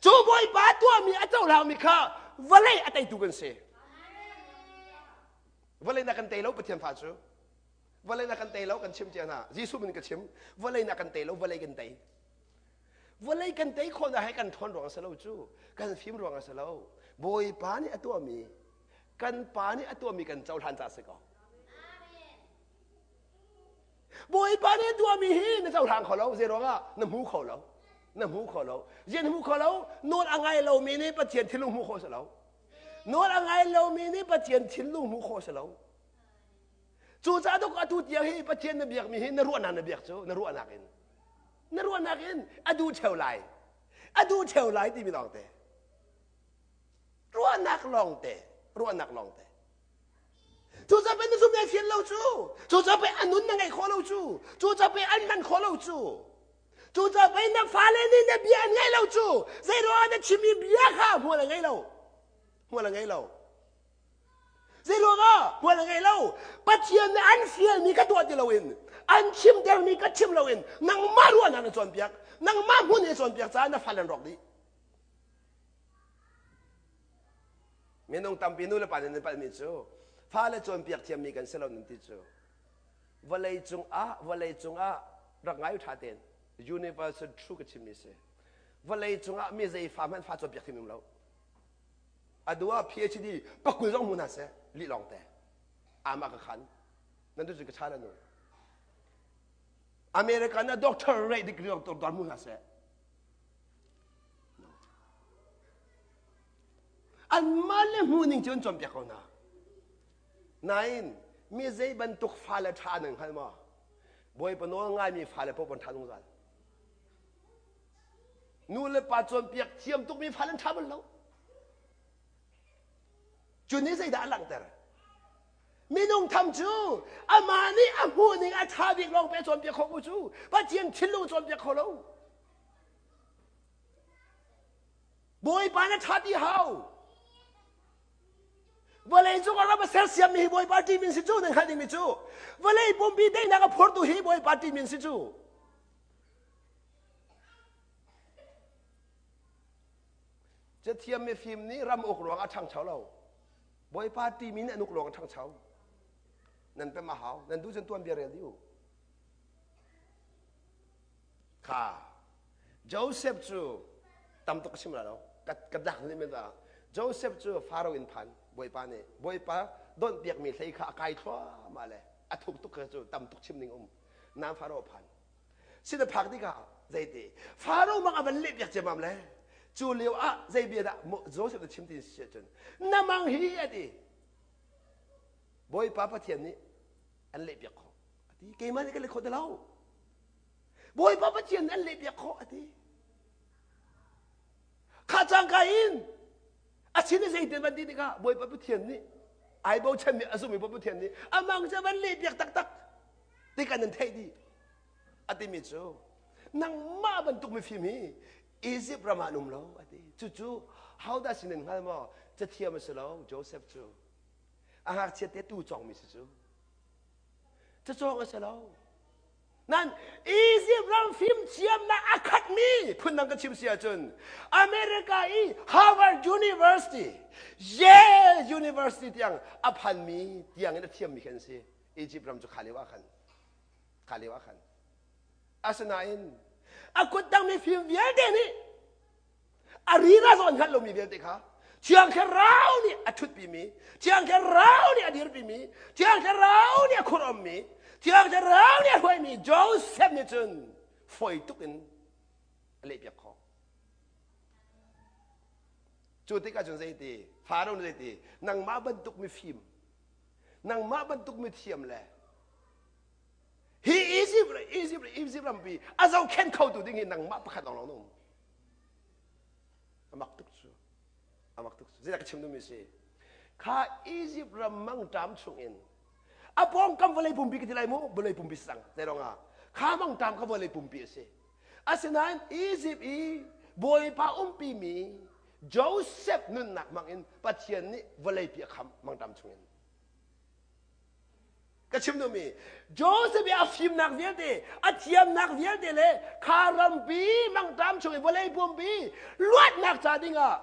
Cu Bawipa tuahmi a cohlangmi kha vawlei a teitu kan si. Vawlei na kan tei lo Pathian fa cu. Vawlei na kan tei lo kan chim cia hna. Jesuh min ka chim. Vawlei na kan tei lo vawlei kan tei. Vawlei kan tei khawhnak he kan ṭhawn ruang a si lo cu. Kan fim ruang a si lo. Bawipa nih a tuahmi kan pa nih a tuahmi kan cohlan ca a si ko. Bawipa nih a tuahmi hi na cohlang kho lo. Zei ruangah na hmu kho lo. Na hmu kho lo. Zian hmu kho lo. Nawl a ngai lomi nih Pathian thinlung hmu khawh si lo. Nawl a ngai lomi nih Pathian thinlung hmu khawh si lo. Cucaah tuk atu tiang hi Pathian na biakmi hi na ruahnak na biak cu na ruahnak in. Na ruahnak in a duh ṭheo lai. A duh ṭheo lai timi lawngte. Ruahnak lawngte. Ruahnak lawngte. Cucaah pei na zumh na fian lo cu. Cucaah pei a nun na ngeih khawh lo cu. Cucaah pei an hman khawh lo cu. Cucaah pei na fale nih na bia an ngaih lo cu. Zeiruangah na chimmi bia kha hmual a ngei lo. Hmual a ngei lo. Zeiruangah hmual a ngei lo. Pathian nih an fialmi ka tuah ti loin an chimtermi ka chim loin nangmah ruahnak na cawnpiak. Nangmah hmun i cawnpiak caah na fale an rawk dih. Minung tampi nu le pa nih nan palhmi cu fale cawnpiak thiammi kan si lo nan ti cu vawlei cungah vawlei cungah rak ngai ṭha tein universal true ka chimmi si vawlei cungah mi zei fa hmanh fa cawnpiak thiam um lo a du ah PhD pakul zong hmu hna seh lih lawng te ama ka khan nan tu cu ka chan anu America na doctor rate degree doctor hmu hna seh Anmah le hmuhning cu an cawnpiak ko hna. Nain mi zei bantuk fale ṭha nan hngal maw? Bawipa nawl ngaimi fale paoh an ṭha zungzal. Nu le pa cawnpiak thiam tukmi fale an ṭha bal lo. Cu nih zeidah a langhter? Minung tham cu amah nih a hmuhning a ṭha bik lawng pe cawnpiak khawh ko cu Pathian thinlung cawnpiak kho lo. Bawipa na ṭha ti hau. Vawlei cung a ram a sersiammi hi Bawipa ṭihmin si cu nan hngalh dingmi cu. Vawlei pumpi daihnak a phortu hi Bawipa ṭihmin si cu. Cathiam mifim nih ram uk ruang a ṭhangcho lo. Bawipa ṭihmi nih an uk ruang a ṭhangcho. Nan pem a hau. Nan duh cun tuanbia rel dih u. Kha Joseph cu tam tuk ka chim lai lo ka ka dak nih men Joseph cu Faro in phan Bawipa nih Bawipa donhpiakmi hlei kha a kai thluahmah le a thuk tuk kha cu tam tuk chim ning um nan Faro phan sin a phak tikah zeiti Faro mang a van leh piak ciammam le cu lio ah zei bia dah Joseph na chim ti si ahcun na mang hi a ti Bawipa Pathian nih an leh piak khawh a ti keimah nih ka leh khawh ti lo Bawipa Pathian nih an lehpiak khawh a ti. Kha cangka in A sin i zeitin van ti tikah Bawipa Pathian nih ai bochanmi a zummi Pathian nih a mang cu van leh piak taktak ti kan nan theih dih. A timi cu nangmah bantuk mifim hi Egypt ram ah an um lo a ti. Cucu hodah sin in hngal maw? Cathiam a si lo Joseph cu. A ngakchia te tu cawngmi si cu. Cacawng a si lo. Nan Egypt ram fimthiamnak a khatmi phundang ka chim si ahcun America i Harvard University, Yale University tiang a phanmi tiang in a thiammi khi an si. Egypt ram cu kha lio ah khan kha lio ah khan asinain a kut dangmi fim vialte nih a rira zawn hngalh lomi vialte kha Thiang Thlarau nih a ṭhutpimi, Thiang Thlarau nih a dirpimi, Thiang Thlarau nih a khurommi, Thiang Thlarau nih a hruaimi Joseph nih cun fawi tuk in a lehpiak khawh. Cu tikah cun zeiti, Faro nih zeiti, nangmah bantuk mifim, nangmah bantuk mithiam le hi Egypt, Egypt, Egypt rampi a zohkhenh khotu ding hi nangmah pakhat lawng lawng na um. A mak tuk cu. A mak tuk cu. Zeidah ka chim duhmi si? Kha Egypt ram mangṭam chungin a pawngkam vawlei pumpi ka ti lai mu, vawlei pumpi si cang. Zei ruangah? Kha mangṭam kha vawlei pumpi a si. Asinain Egypt i Bawipa umpimi Joseph nunnak hmangin Pathian nih vawleipi a khamh mangṭam chungin. Ka chim duhmi Joseph i a fimnak vialte, a thiamnak vialte le kha rampi mangṭam chung i vawlei pumpi luatnak ca dingah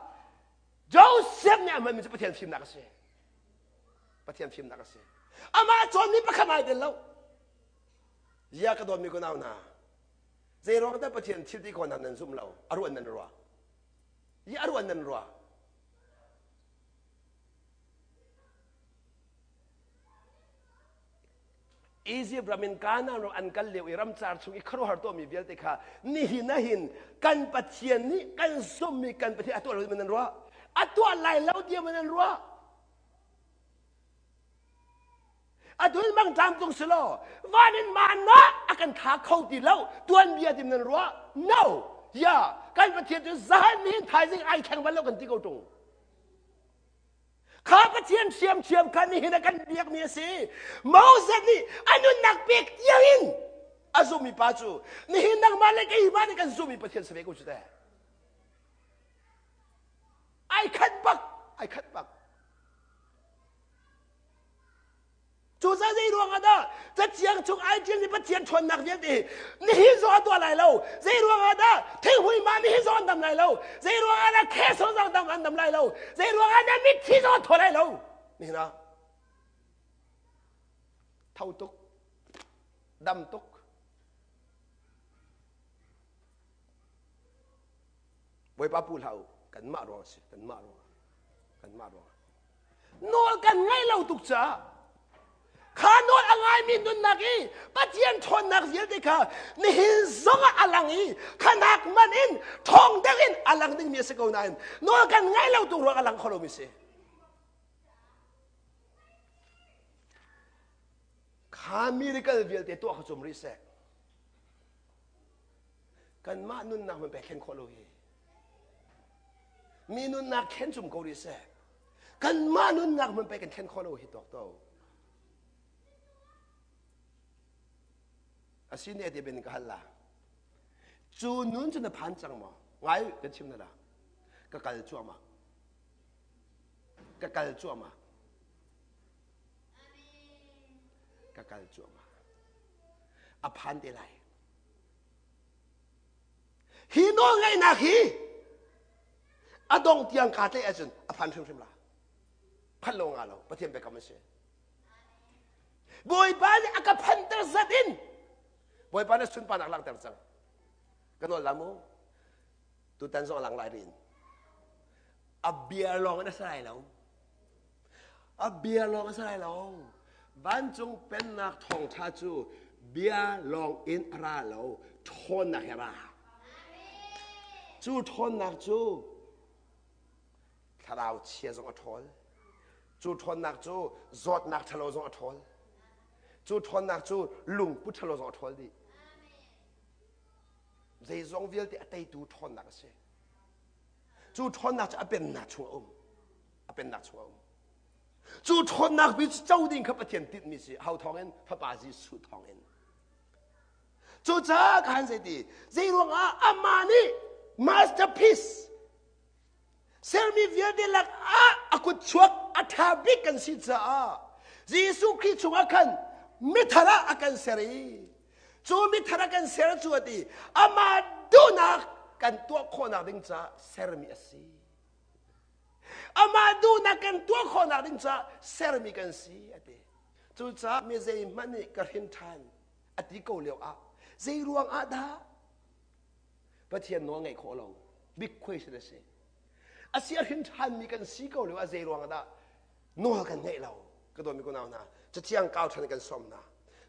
Joseph nih a hmanmi cu Pathian fimnak a si. Pathian fimnak a si. Amah cawnmi pakhat ai tel lo. Zia ka dawtmi kunau hna, zei ruang dah Pathian thil ti khawhnak nan zumh lo? A ruan nan ruah. I a ruan nan ruah. Egypt ram in Kanaan ram an kal lio i ramcar chung i khuaruahhar tuahmi vialte kha nihin ah hin kan Pathian nih kan zumhmi kan Pathian a tuah lo man nan ruah a tuah lai lo tiah man nan ruah a dul mang tlam tung si law van in manna a kan tha kho ti lo tuanbia tim nan ruah no ya kan Pathian cu zahan nihin thaizing ai thleng bal lo kan ti ko tung Kha Pathian ṭhiamṭhiam kha nihin ah kan biakmi a si. Moses nih a nunnak pek tiangin a zummi pa cu nihin nangmah le keimah nih kan zummi Pathian si ve ko cu teh. Ai khat bak, ai khat bak. Cucaah zei ruangah dah cathiang chung ai ṭialmi Pathian ṭhawnnak vialte hi nihin zong a tuah lai lo? Zei ruangah dah thinghui ma nihin zong an dam lai lo? Zei ruangah dah cancer zong dam an dam lai lo? Zei ruangah dah mitthi zong an thaw lai lo? Nihin ah tho tuk, dam tuk. Bawipa pu hlah u, kanmah ruang a si, kanmah ruang, kanmah ruang. Nawl kan ngaih lo tuk caah kha nawl a ngaimi nunnak i Pathian ṭhawnnak vialte kha nihin zongah a lang i khanak man in ṭhawng deuh in a lang dingmi a si ko nain nawl kan ngaih lo tuk ruang a lang kho lomi si. Kha miracle vialte tuah kha cum rih seh. Kanmah nunnak hmanh pek thlen khawh lo hi. Mi nunnak thlen cum ko rih seh. Kanmah nunnak hmanh pek kan thlen khawh lo hi tuak to. Asi ne ti bin ka hal la. Cu nun cu na phan cang maw? Ngai kan chim na la. Ka kal cuahmah. Ka kal cuahmah. Ka kal cuahmah. A phan te lai. Hi nawlngaihnak hi a dong tiang kaa tlaih ahcun a phan hrimhrim la. Phanh lo nga lo, Pathian biakam a si. Bawipa nih a ka phanter zat in Bawipa nih sunparnak langhter cang. Ka nawl la mu. Tutan zong a lang lai rin. A bia lawng in a si lai lo. A bia lawng a si lai lo. Vancung pennak thawngṭha cu bia lawng in a ra lo, ṭhawnnak he a ra. Cu ṭhawnnak cu thlarau chia zong a ṭhawl. Cu ṭhawnnak cu zawtnak ṭhalo zong a ṭhawl. Cu ṭhawnnak cu lungput ṭhalo zong a ṭhawl dih. Zeizong vialte a teitu ṭhawnnak a si. Cu ṭhawnnak cu a pennak chung a um. A pennak chung a um. Cu ṭhawnnak bi co ding kha Pathian tinhmi si. Ho thawngin? Fapa Jesuh thawngin. Cucaah khan zeiti zeiruangah amah nih masterpiece sermi vialte lak ah a kut chuak a ṭha bik kan si caah Jesuh Khrih chungah khan mithar ah a kan ser i cu mithar a kan ser cu a ti amah duhnak kan tuah khawhnak ding caah sermi a si. Amah duhnak kan tuah khawhnak ding caah sermi kan si a ti. Cucaah mi zeihmanh nih ka hrin ṭhan a ti ko lio ah zei ruang ah dah Pathian nawl ngaih khawh lo big question a si. A si a hrin ṭhanmi kan si ko lio ah zei ruang ah dah nawl kan ngeih lo ka dawtmi kunau hna cathiang kau ṭhan kan sawm hna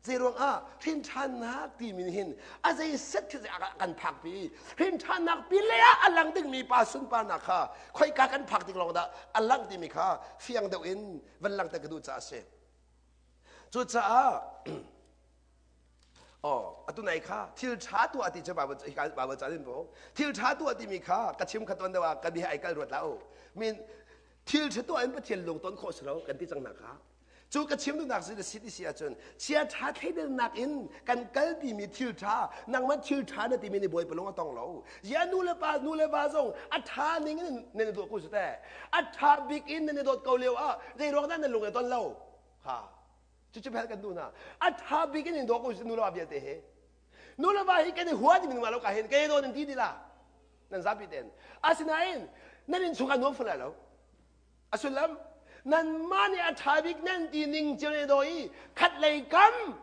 zei ruang ah hrin ṭhannak timi nih hin a zei set khi a kan phakpi hrin ṭhannak pi le ah a lang dingmi pa sunparnak kha khoika kan phak tik lawng dah a lang timi kha fiang deuh in van langhter ka duh caah a si cucaah Oh, atu nai kha thil ṭha tuah ti cu Bible Bible ca in bo. Thil ṭha tuah timi kha ka chim kha tuan deuh ah ka bia ai kal ruat la u. Min thil ṭha tuah in Pathian lung ton khawh si lo kan ti cang nak kha. Cu ka chim duhnak si si ti si ahcun chia ṭha thleidannak in kan kalpi mi thil ṭha nangmah thil ṭha na timi nih Bawipa lung a tong lo. Zia nu le pa nu le va zong a ṭha ning in nan i dawt ko su te. A ṭha bik in nan i dawt ko lio ah zei ruang dah nan lung i ton lo? Ha. Cucu bel kan duh hna. A ṭha bik in in daw ko nu le va vialte he. Nu le va hi kan i hua timi nungak lo ka hin ka i daw nan ti ti la. Nan zapi ten. Asinain nan in chung a nuam fun lai lo. A sullam nanmah nih a ṭha bik nan ti ning cio ne daw i khat lei kam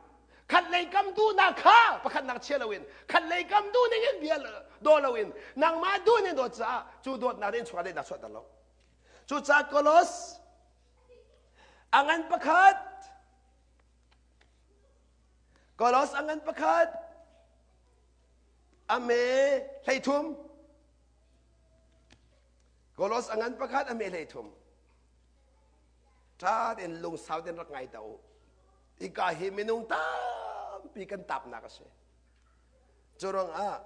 khat lei kam duhnak kha pakhatnak chia loin khat lei kam duh ning in bia daw loin nangmah duh ning dawt caah cu dawtnak nih in chuah daihnak chuahter lo. Cucaah Kolos A ngan pakhat. Kolos a ngan pakhat. A me 13. Kolos a ngan pakhat a me 13. Ṭha tein lungsau tein rak ngai ta u. Hika hi minung tampi kan tapnak a si. Cu ruangah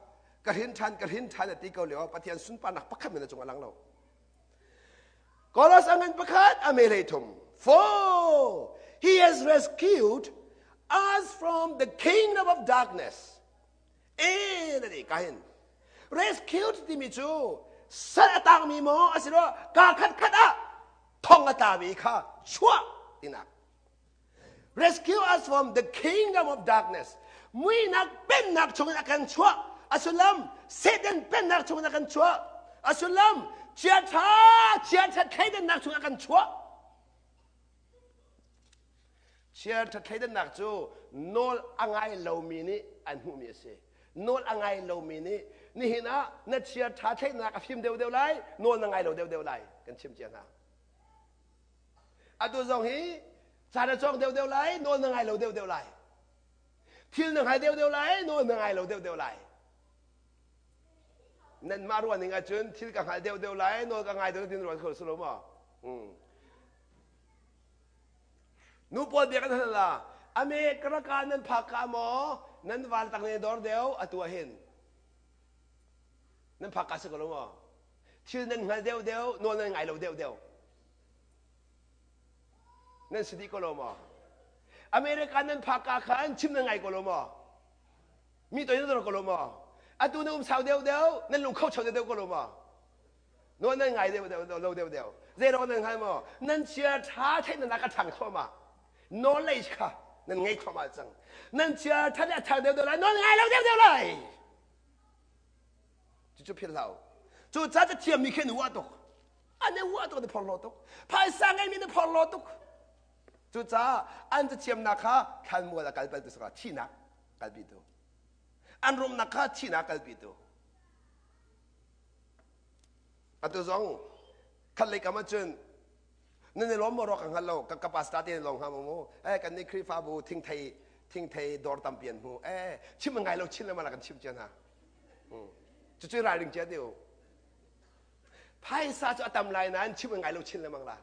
ka hrin ṭhan ka hrin ṭhan a ti ko lio Pathian sunparnak pakhat men a cung a lang lo. Kolos a ngan pakhat a me 13. For he has rescued us from the kingdom of darkness. E na ti kahin. Rescued timi cu sal a tangmi maw asilo ka khat khat ah thong a tlami kha chuah tinak. Rescue us from the kingdom of darkness. Muinak pennak chungin a kan chuah. A sullam Satan pennak chungin a kan chuah. A sullam chiaṭha chiaṭha thleidannak chungin a kan chuah. Chiaṭha thleidannak cu nawl a ngai lomi nih an hmuhmi a si. Nawl a ngai lomi nih nihin ah na chiaṭha thleidannak a fim deuhdeuh lai, nawl na ngai lo deuhdeuh lai kan chim cia hna. Atu zong hi ca na cawng deuhdeuh lai, nawl na ngai lo deuhdeuh lai. Thil na hngal deuhdeuh lai, nawl na ngai lo deuhdeuh lai. Nanmah ruah ning ahcun thil ka hngal deuhdeuh lai, nawl ka ngai deuh tin ruat kho si lo maw? Hmm. Nu pawl bia kan hal la, ame karaka nan phak ka maw, nan val tak ne dor deuh atu ah hin. Nan phak ka si ko lo maw? Thil nan hngal deuhdeuh, nawl nan ngai lo deuhdeuh. Nan si dih ko lo maw? America nan phak ka khan chim nan ngai ko lo maw? Mi toi nan ko lo maw? Atu na um sau deuhdeuh, nan lung kho cheu deuhdeuh ko lo maw? Nawl nan ngai deuh lo deuhdeuh. Zeiruang nan hngal maw? Nan chia ṭha theih nan ka ṭhang thluahmah. Knowledge kha nan ngei thluahmah cang. Nan chia ṭha a ṭhang deuhdeuh lai, nawl ngai lo deuhdeuh lai. Cucu philh hlah u. Cu ca ca thiammi khi an uah tuk. An i uah tuk, an i phorhlaw tuk. Phaisa ngeimi an i phorhlaw tuk. Cucaah an cathiamnak kha thlanmual a kalpi tu thihnak kalpitu. An rumnak kha thihnak kalpitu. Atu zong khat lei kam ahcun nan i lawm maw ruak ka hngal lo ka ka pastor te lawng hnga mu eh kan nih Khrihfabu thingthei thingthei dawr tampi an hmu eh chim ngai lo chin le mala kan chim cia hna cucu ralring cia te u phaisa cu a tam lai nain chim ngai lo chin lengmang la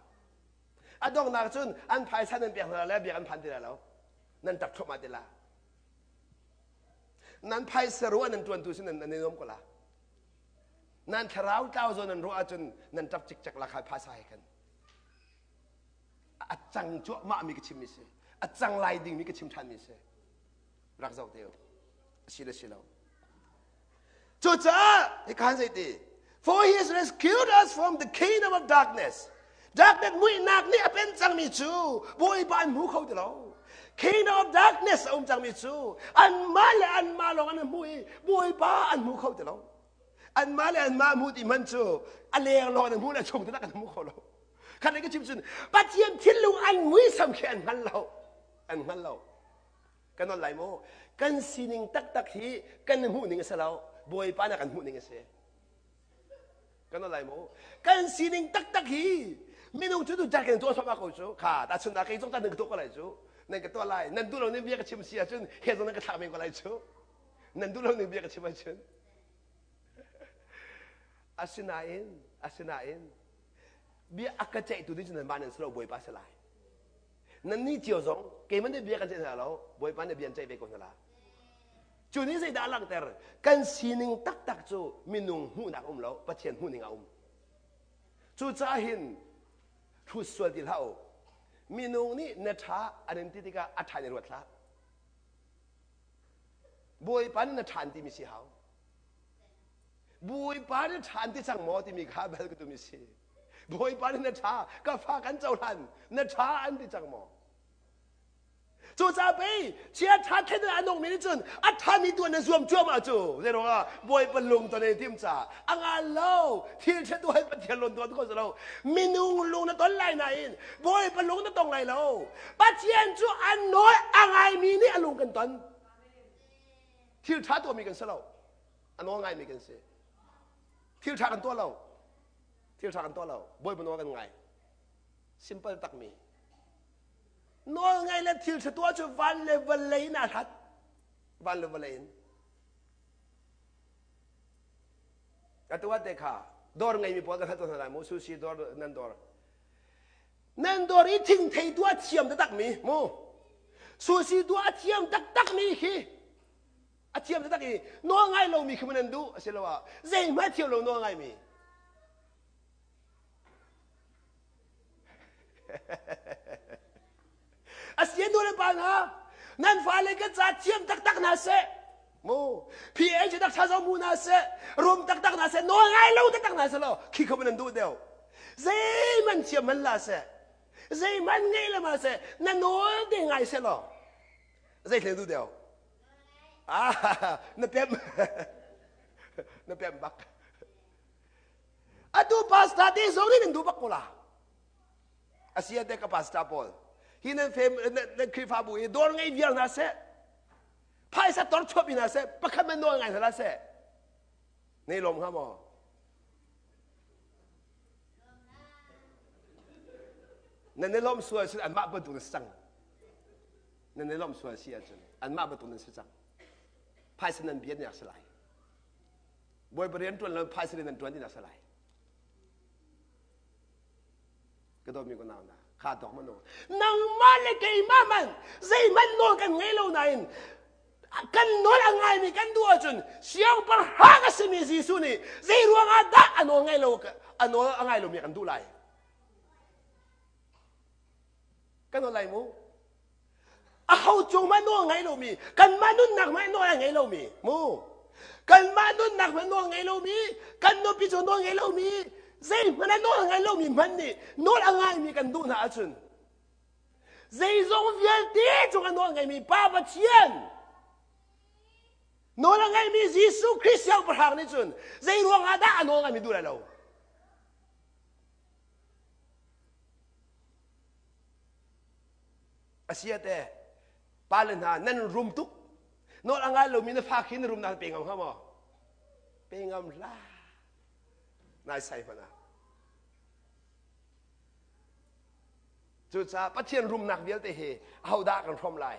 a donghnak cun an phaisa nan pek hna le biak an phan ti lai lo nan tap thluahmah ti la nan phaisa ruah nan tuan tu sin nan nan om ko la nan thlarau tlau zawn nan ruah ahcun nan tap cikcek la khai phaisa he khan. cang cuahmahmi ka chimmi si. A cang lai dingmi ka chim ṭhanmi si. Rak zoh te u. A si le si lo. Cucaah hika zei ti? For he has rescued us from the kingdom of darkness. Darkness muihnak nih a pen cangmi cu Bawipa an hmu kho ti lo. Kingdom of darkness a um cangmi cu anmah le anmah lawng an hmu i Bawipa an hmu kho ti lo. Anmah le anmah hmu ti hmanh cu a leng lawng an hmu le a chung taktak an hmu kho lo. Khat ka chim cun Pathian thinlung an muisam khi an hngal lo. An hngal lo. Kan nawl lai maw? Kan sining taktak hi kan hmuh ning a si lo. Bawipa nih kan hmuh ning a si. Kan nawl lai maw? Kan sining taktak hi minung cu tu jar kan tuah thluahmah ko cu. Kha tahchun ah kei zong ta nan ka tuah ko lai cu. Nan ka tuah lai. Nan duh lo ning bia ka chim si ahcun he zong nan ka thlak men ko lai cu. Nan duh lo ning bia ka chim ahcun. Asinain, asinain bia a ka ceihtu ding cu nanmah nan si lo Bawipa si lai. Nannih cio zong keimah nih bia kan ceih hna lo, Bawipa nih bia an ceih ve ko hna la. Cu nih zeidah a langhter? Kan sining taktak cu minung hmuhnak um lo, Pathian hmuhning a um. Cucaah hin hrut sual ti hlah u. Minung nih na ṭha an in ti tikah a ṭha in ruat hlah. Bawipa nih na ṭha an timi si hau. Bawipa nih ṭha an ti cang maw timi kha bal ka tumi si. Bawipa nih na ṭha, ka fa kan cohlan, na ṭha an ti cang maw? Cucaah pei chia ṭha thlen a nungmi nih cun a ṭhami tuan na zuam cuahmah cu zei ruangah Bawipa lung ton i tim caah a ngal lo thil ṭha tuah Pathian lung tuan kho si lo minung lung na ton lai nain Bawipa lung na tong lai lo Pathian cu a nawl a ngaimi nih a lung kan ton thil ṭha tuahmi kan si lo a nawl ngaimi kan si thil ṭha kan tuah lo thil ṭha kan tuah lo Bawipa nawl kan ngai simple takmi nawl ngai le thil ṭha tuah cu van le vawlei in aa hlat van le vawlei in atu te kha dawr ngeimi pawl kan hal hna lai mu sushi dawr nan dawr nan dawr i thingthei tuah thiam taktakmi mu sushi tuah thiam taktakmi khi a thiam taktak i nawl ngai lomi khi nan duh asiloah zeihmanh thiam lo nawl ngaimi a si nu le pa hna nan fale ka ca thiam taktak hna seh mu PH tak tha zo mu hna seh rum taktak hna seh nawl ngai lo taktak hna seh law khi kho nan duh deuh zeihmanh thiam man la seh zeihmanh ngei le ma seh na nawl te ngai seh law zei thlen duh deuh ah na pem na pem bak atu pastor te zong nih nan duh bak ko la asia te ka pastor pawl hi nan fem nan Khrihfabu hi dawr ngei vial hna seh phaisa tor chuap hna seh pakhat man nawl ngai hna seh nei lawm hnga maw nan i lawm sual sin anmah bantuk na si cang nan i lawmh sual si ahcun anmah bantuk nan si cang phaisa nan biat nek si lai bawipa rian ṭuan lo phaisa nan ṭuan ti nak si lai ka dawtmi ko nau na kha dok man nangmah le keimah man zeihmanh nawl kan ngei lo nain kan nawl a ngaimi kan duh ahcun siangpahrang a simi Jesuh nih zei ruangah dah a nawl ngai lo a nawl a ngai lomi kan duh lai kan nawl lai mu aho cung mah nawl ngai lomi kanmah nunnak mah nawl a ngei lomi mu kanmah nunnak mah nawl ngei lomi kan nupi cu nawl ngei lomi zeihmanh a nawl ngai lomi hmanh nih nawl a ngaimi kan duh hna ahcun zeizong vialte cung a nawl ngeimi Pa Pathian nawl a ngeimi Jesuh Khrih siangpahrang nih cun zei ruangah dah a nawl ngaimi duh lai lo A si te pale hna nan rum tuk nawl a ngai lomi na fa khi na rum na pe ngam hnga maw pe ngam hlah nai sai hmanh ah cucaah Pathian rumnak vialte hi ahodah kan hrawm lai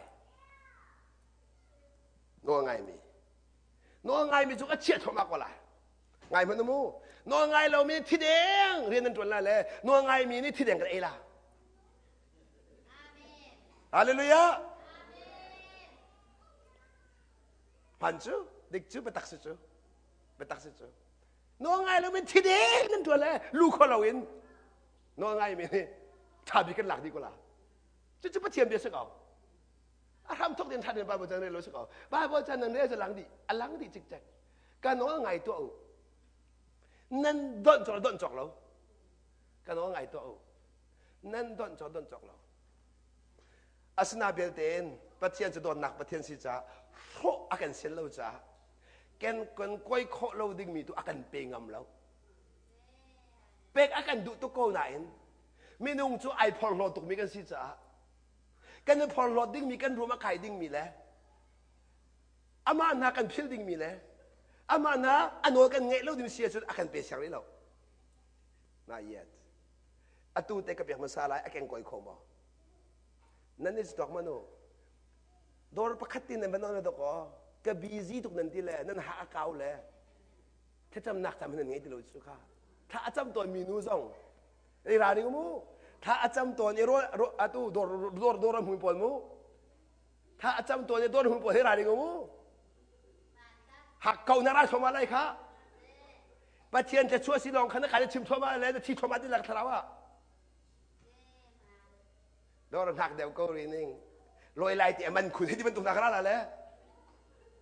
nawl ngaimi nawl ngaimi cu a chiah thluahmah ko lai Ngai hmanh mu. Nawl ngai lomi thideng rian nan ṭuan lai le nawl ngaimi nih thideng kan ei la. Hallelujah. Hman cu, dik cu, biatak si cu. Biatak si cu. Nawl ngai lomi thideng nan ṭuan le lu kho loin nawl ngaimi nih ṭha bik kan lak dih ko la. Cucu Pathian bia si ko. A hram thok din ṭhan in Bible caan rel lo si ko. Bible caan nan rel cu lang dih, a lang dih cikcek. Ka nawl ngai tuah u. Nan donh cawk donh cawk lo. Ka nawl ngai tuah u. Nan donh cawk donh cawk lo. Asina belte Pathian cu dawtnak Pathian si caah hrawh a kan sian lo caah kan kan koi khawh lo dingmi tu a kan pe ngam lo. Pek a kan duh tuk ko nain minung cu ai phorhlaw tukmi kan si caah kan i phorhlawt dingmi kan rum a kai dingmi le amah hna kan phil dingmi le amah hna a nawl kan ngeih lo ding si ahcun a kan pe siang rih lo. Not yet. Atu te ka pek hmasa lai a kengkawi kho maw? Nan i tuak manu. Dawr pakhat tin nan van on dok aw. Ka busy tuk nan ti le nan ha a kau le thlacamnak cam nan ngei ti lo cu kha. Thla a cam tawn mi nu zong ei ra ding mu. Thla a cam tawn i atu dawr dawr dawr a hmui pawl mu. Thla a cam tawn i dawr hmui pawl hi ra ding mu. Hak ko na ra thoma lai kha. Pathian thluachuah si lawng kha na kai chim thluahmah le na thi thluahmah ti lak thlarau ah. Dor hnak deuh ko ri ning. Loi lai ti aman khun hi ti bantuk nak ra la le.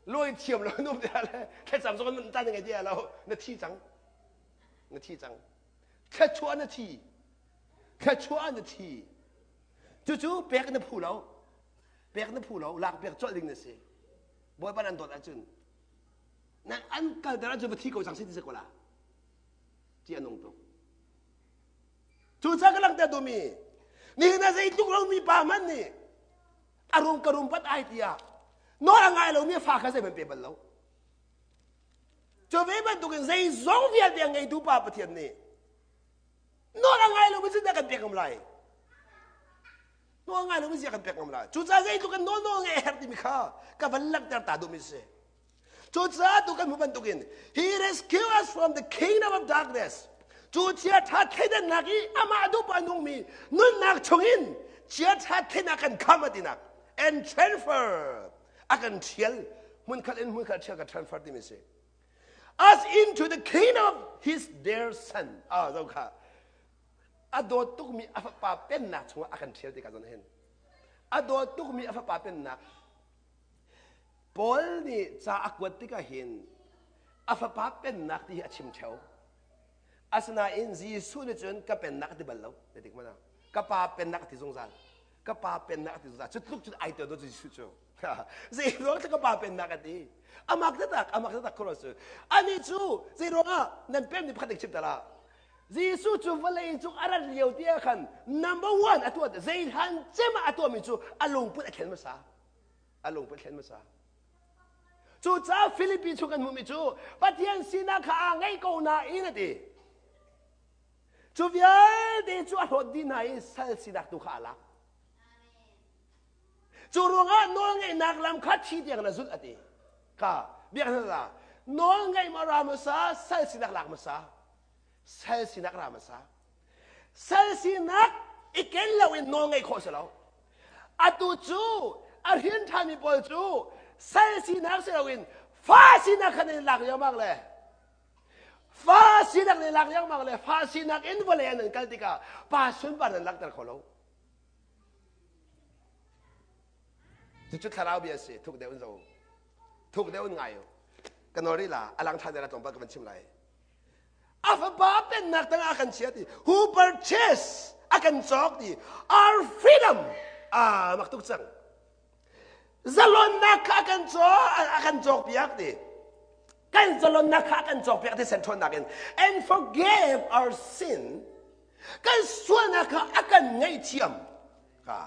Loi thiam lo num ti le thlacam zong an ta ngai ti lo na thi cang. Na thi cang. Thluachuah na thi. Thluachuah na thi. Cucu pek na phu lo. Pek na phu lo. Lak pek colh ding na si. Bawipa nan dawt ahcun na an kalter ahcun va thi ko cang si ti si ko la ti a nung tuk cucaah ka langhter duhmi nihin ah zeitluk romi pa hmanh nih a rum ka rum pat ai tiah nawl a ngai lomi fa kha zeihmanh pe bal lo cu ve bantukin zeizong vialte a ngeitu pa Pathian nih nawl a ngai lomi cu dah kan pek ngam lai nawl ngai lomi zia kan pek ngam lai cucaah zeitluk in nawl nawl ngeih a herh timi kha ka van langhter ta duhmi si cucaah tu kan hmuh bantukin he rescue us from the kingdom of darkness cu chia tha thleidannak i amah duh a nungmi nunnak chungin chia tha thleinak kan kham a tinak and transfer a kan thial hmunkhat in hmunkhat thial ka transfer timi si us into the kingdom of his dear son ah zo kha a dawt tukmi a fapa pennak chungah a kan ṭhial tikah zon hin a dawt tukmi a fapa pennak Paul nih ca a kuat tikah hin a fapa pennak ti hi a chim ṭheo asinain Jesuh nih cun ka pennak a ti bal lo ti tik mana ka pa pennak a ti zungzal ka pa pennak a ti zungzal cu tluk cun ai tel do Jesuh cu zei ruang ka pa pennak a ti amak taktak amak taktak cross cu ani cu zei ruangah nan pem ni pakhat chim tala Jesuh cu vawlei cung a rat lio ti ah khan number one a tuah zei hlan cem ah a tuahmi cu a lungput a thlen hmasa. A lungput a thlen hmasa. Cucaah Filipi chung kan hmuhmi cu Pathian sinak kha aa ngeih ko nain a ti. Cu vialte cu a hlawt dih hna i sal sinak tu kha a lak. Cu ruangah nawlngeihnak lam kha thi tiang na zulh a ti. Kha biak hna nawlngeih ma ra hmasa sal sinak lak hmasa. Sal sinak ra hmasa. Sal sinak i ken loin nawl ngeih khawh si lo. Atu cu a hrin ṭhanmi pawl cu sal sinak si loin fa sinak khan in lak riangmang le fa sinak nih lak riangmang le fa sinak in vawlei an kal tikah pa sunpar nan langhter kho lo. Cucu thlarau bia si thuk deuh in zo thuk deuh in ngai u. Ka nawl rih la a lang ṭhan deuh tlawmpal ka van chim lai. A fapa pennak tangah a kan chia ti. Who purchase a kan cawk ti. Our freedom ah mak tuk cang. Zalonnak kha a kan cawk a kan cawk piak ti. Kan zalonnak kha a kan cawk piak ti sen ṭhawnnak in and forgave our sin. Kan sualnak kha a kan ngaihthiam. Kha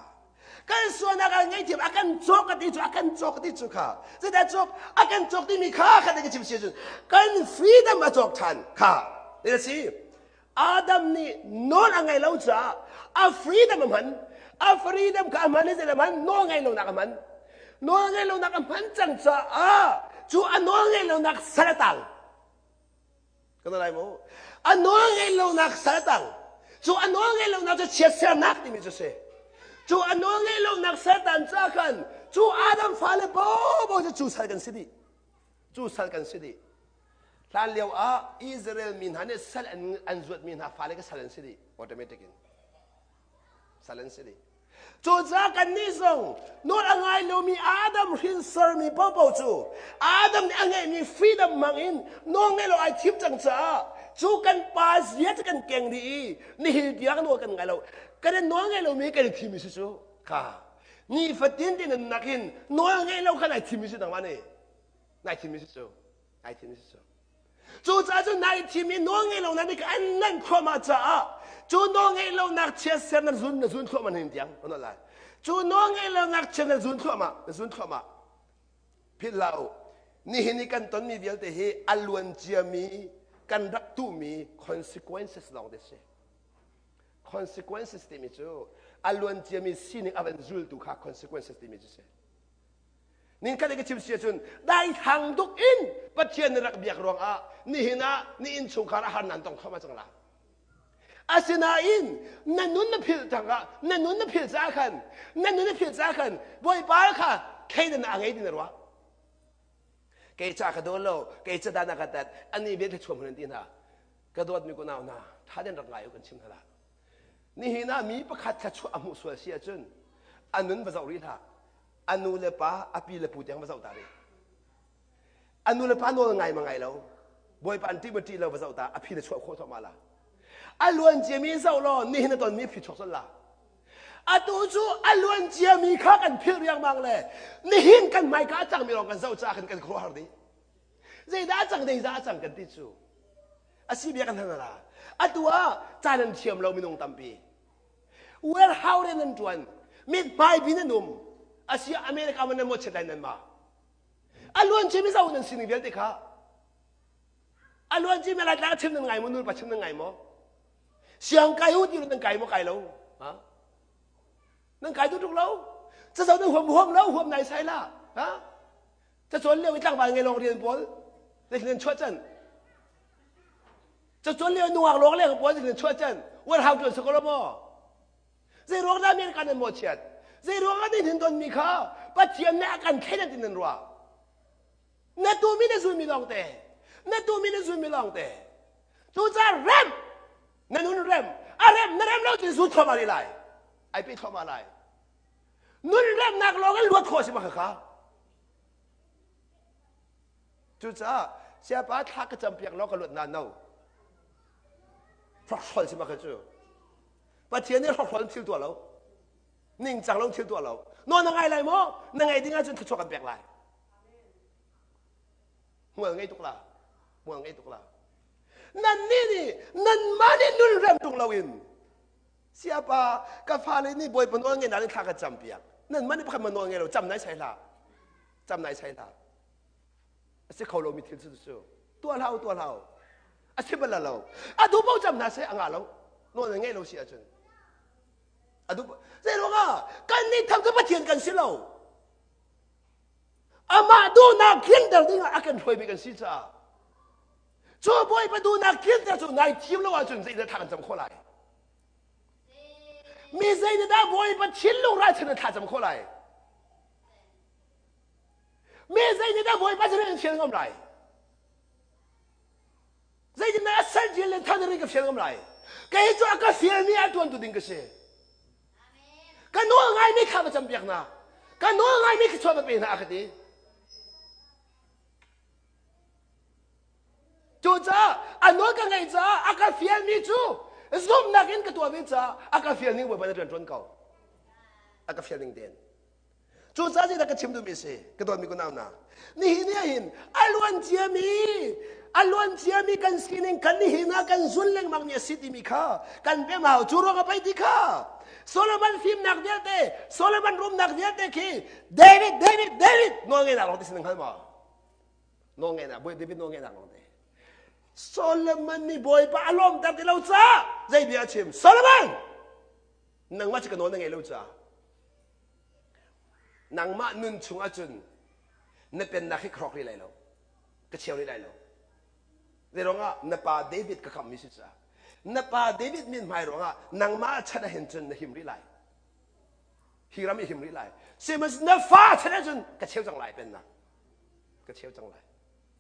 kan sualnak a ngaihthiam a kan cawk a ti cu a kan cawk ti cu kha zeidah cawk a kan cawk timi kha kha ka chim si cun kan freedom a cawk ṭhan kha a si Adam nih nawl a ngaih lo caah a freedom a hman a freedom kha a hman i zeidah hman nawl ngaih lonak a hman nawl ngaih lonak a hman cang caah cu a nawl ngaih lonak sal a tang Kan lai mu. A nawl ngeih lonak sal tang. Cu a nawl ngeih lonak cu chiatsernak timi cu si. Cu a nawl ngeih lonak Satan ca khan cu Adam fale bobo cu cu sal kan si dih. Cu sal kan si dih. Hlan lio ah Israel mi hna nih sal an, an zuatmi hna fale ka sal an si dih automatic in. Sal an si dih. Cucaah kannih zong nawl a ngai lomi Adam hrinsormi paohpaoh cu Adam nih a ngeihmi freedom hmang in nawl ngeih lo ai thim cang caah cu kan pa zia cu kan keng dih i nihin tiang nawl kan ngai lo. Kan i nawl ngeih lomi kan i thimmi si cu kha nifatin te nunnak hin nawl ngeih lo kha nai thimmi si nangmah nih nai thimmi si cu nai thimmi si cu. Cucaah cun nai thim i nawl ngeih lonak nih an nanh thluahmah caah cu nawl ngeih lonak chiatser na zun na zun thluahmah hin tiang kan lai. Cu nawl ngeih lonak chia na zun thluahmah na zun thluahmah. Philh hlah u. Nihin i kan tonmi vialte hi a luan ciami kan rak tuhmi consequences lawng te si. Consequences timi cu a luan ciami sining a van zultu kha consequences timi cu si. Nin khat i ka chim si ahcun daithlang duk in Pathian na rak biak ruangah nihin ah ni innchungkhar a har nan tong thluahmah cang la. Asinain na nun na philh tangah na nun na philh caah khan na nun na philh caah khan Bawipa kha thleidan a ngei ti na ruah. Kei ca ka daw lo, kei ca dan a ka tat, ani ve thluachuam hun ti hna. Ka dawtmi kunau hna, tha den rak ngai u kan chim hna la. Nihin ah mi pakhat thluachuah a hmuh sual si ahcun a nun va zoh rih hlah. A nu le pa, a pi le pu tiang va zoh ta rih. A nu le pa nawl ngai ma ngai lo. Bawipa an ṭih ma ṭih lo va zoh ta, a phi na chuah khawh thawh la. A luan ciami zoh law nihin na tonmi phi chuak colh la. Atu cu a luan ciami kha kan philh riangmang le nihin kan hmaika a cangmi lawng kan zoh caah kan kan khuaruahhar dih. Zeidah a cang, zeidah a cang kan ti cu. A si bia kan hal la. Atu ah caan an thiam lo minung tampi. Warehouse rian an ṭuan. Mithmai bin an um. Asi America man nan mawchiat lai nan ma. A luan cimi zo nan sining vialte kha. A luan cimi Laitlang chim nan ngai maw nulpa chim nan ngai maw? Siang kai u ti nan kai maw kai lo? Ha? Nan kai duh tuk lo. Cazo nan huam huam lo huam nai sai la. Ha? Cacawn lio i tlangval ngei lawng rian pawl zeitin nan chuah can? Cacawn lio nungak lawng leng pawl zeitin nan chuah can? Warehouse tuan si ko lo maw? Zei ruang dah America nan mawhchiat? Zei ruang ah nan tonmi kha Pathian nih a kan thleidan ti nan ruah? Na tumi na zulmi lawng te. Na tumi na zulmi lawng te. Cucaah rem na nun rem a rem na rem lo cun zu thluahmah rih lai. Ai pe thluahmah lai. Nun remnak lawng in luat khawh si ma kha Cucaah siapa thla ka campiak law ka luat na no. Hrokhrawl si ma kha cu. Pathian nih hrokhrawl thil tuah lo. Ningcang lo thil tuah lo. No na ngai lai maw? Na ngai ding ahcun thluachuah kan pek lai. Hmual ngei tuk la. Hmual ngei tuk la. Nannih nih nanmah nih nun rem tung loin Siapa ka fale nih Bawipa nawl ngeih nak in thla ka campiak. Nanmah nih pakhat ma nawl ngei lo cam nai sai hlah. Cam nai sai hlah. A si kho lomi thil cu cu tuah hlah u tuah hlah u. A si bal lo. A duh paoh cam hna seh a ngah lo. Nawl nan ngeih lo si ahcun. A duh zei ruangah kan nih tham cu Pathian kan si lo. Amah duhnak tlinter dingah a kan hruaimi kan si caah cu Bawipa duhnak tlinter cu nai thim lo ahcun zeidah thla kan cam khawh lai? Mi zei nih dah Bawipa thinlung ralchan in thla cam khawh lai? Mi zei nih dah Bawipa sin in fial ngam lai? Zeitindah a sal jil le than ka fial ngam lai? Kei cu a ka fialmi a tuan tu ding ka si. Ka nawl ngaimi kha va campiak hna. Ka nawl ngaimi kha chuah va pe hna a ka ti. Cucaah a nawl ka ngaih caah a ka fialmi cu zumhnak in ka tuah ve caah a ka fial ning Bawipa na rian ṭuan ko. A ka fial ning tein. Cucaah zeidah ka chim duhmi si? Ka dawtmi kunau hna. Nihin ni ahhin a luan ciami a luan ciami kan sining kan nihin ah kan zul lengmang mi a si timi kha kan pem hau. Cu ruang a pei ti kha Solomon fimnak vialte Solomon rumnak vialte khi David David David nawl ngeihnak lawng ti si na hngal maw? Nawl ngeihnak Bawi David nawl ngeihnak lawng te. Solomon nih Bawipa a lawmter ti lo caah zei bia a chim? Solomon nangmah cu ka nawl na ngei lo caah Nangmah nun chung ahcun na pennak hi ka hrawk rih lai lo. Ka cheu rih lai lo. Zeiruangah na pa David ka khammi si caah. Na pa David min hmai ruangah nangmah chan ahhin cun na him rih lai. Hi ram i him rih lai. Sihmanhsehlaw na fa chan ahcun ka cheu cang lai pennak. Ka cheu cang lai.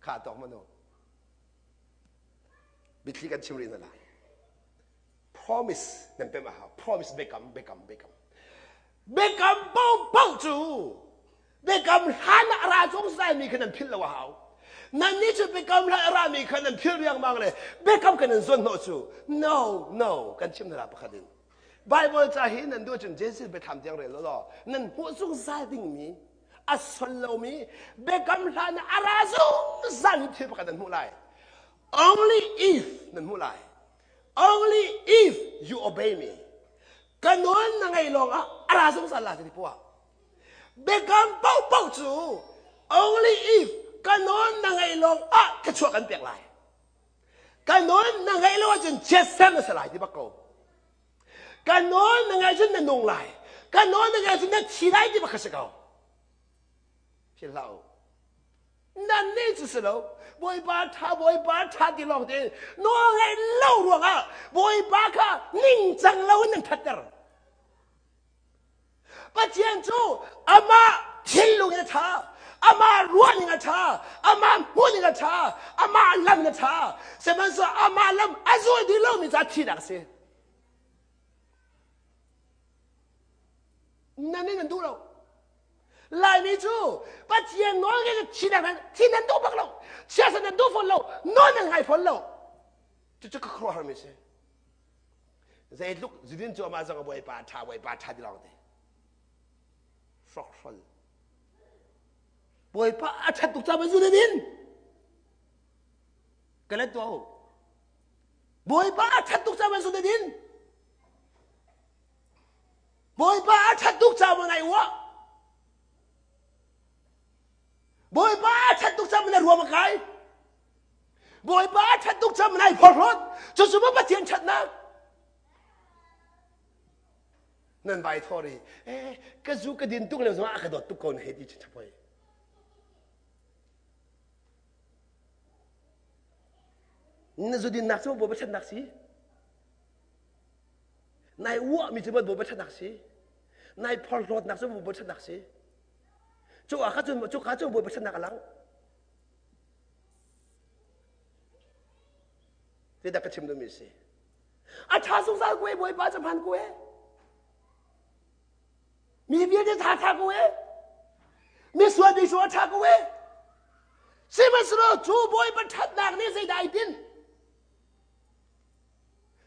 Kha tawk manu. Biathli kan chim rih hna lai. Promise nan pem a hau. Promise biakam, biakam, biakam. Biakam paohpaoh cu biakam hlan ah a ra zungzalmi kha nan philh lo a hau. Nannih cu biakam hlan a rami kha nan philh riangmang le biakam kan in zuanhnawh cu no, no, kan chim hna pakhat in. Bible ca hi nan duh cun Genesis biathlam tiang rel law nan hmuh zungzal dingmi a sol lomi biakam hlan ah a ra zungzalmi thil pakhat nan hmuh lai. Only if nan hmuh lai. Only if you obey me. Ka nawl na ngaih lawngah a ra zungzal la ti poah. Biakam paohpaoh cu only if ka nawl na ngaih lawng ah thluachuah kan pek lai. Ka nawl na ngaih lo ahcun chiatser na si lai ti bak ko. Ka nawl na ngaih cun na nung lai. Ka nawl na ngaih cun na thi lai ti bak kha si ko. Philh hlah u. Nannih cu si lo. Bawipa ṭha, Bawipa ṭha ti lawng tein nawl ngaih lo ruangah Bawipa kha ningcang loin nan ṭhatter. Pathian cu amah thinlung in a ṭha, amah ruahning a ṭha, amah hmuhning a ṭha, amah lam in a ṭha. Sihmanhsehlaw amah lam a zul dih lomi ca thihnak a si. Nan nih nan duh lo. Laimi cu Pathian nawl ngai thinak nan thi nan duh bak lo. Chiasa nan duh fawn lo. Nawl nan ngai fawn lo. Cucu ka khuaruahharmi si. Zeitluk zudin cu amah zong a bawipa a ṭha bawipa a ṭha ti lawng te. Hrokhrol. Bawipa a ṭhat tuk caah zudin in. Ka let tuah u. Bawipa a ṭhat tuk caah zudin in. Bawipa a ṭhat tuk caah ngai uah. Bawipa a ṭhat tuk caah na ruam a kai. Bawipa a ṭhat tuk caah nai phorhlawt. Cucu maw Pathian ṭhatnak? Nan vai thawr i, eh, ka zu ka din tuk lio zongah a ka dawt tuk ko na hei ti ṭha poi. Na zu dinnak cu Bawipa ṭhatnak si. Nai uahmi cu Bawipa ṭhatnak si. Nai phorhlawtnak cu Bawipa ṭhatnak si. Cu ah kha cun cu ka cu Bawipa ṭhatnak a lang. Zeidah ka chim duhmi si? A ṭha zungzal ko e Bawipa cu hman ko e. Mi vialte ṭha ṭha ko e. Mi sual mi sual ṭha ko e. Sihmanhsehlaw cu Bawipa ṭhatnak nih zeidah ai tinh?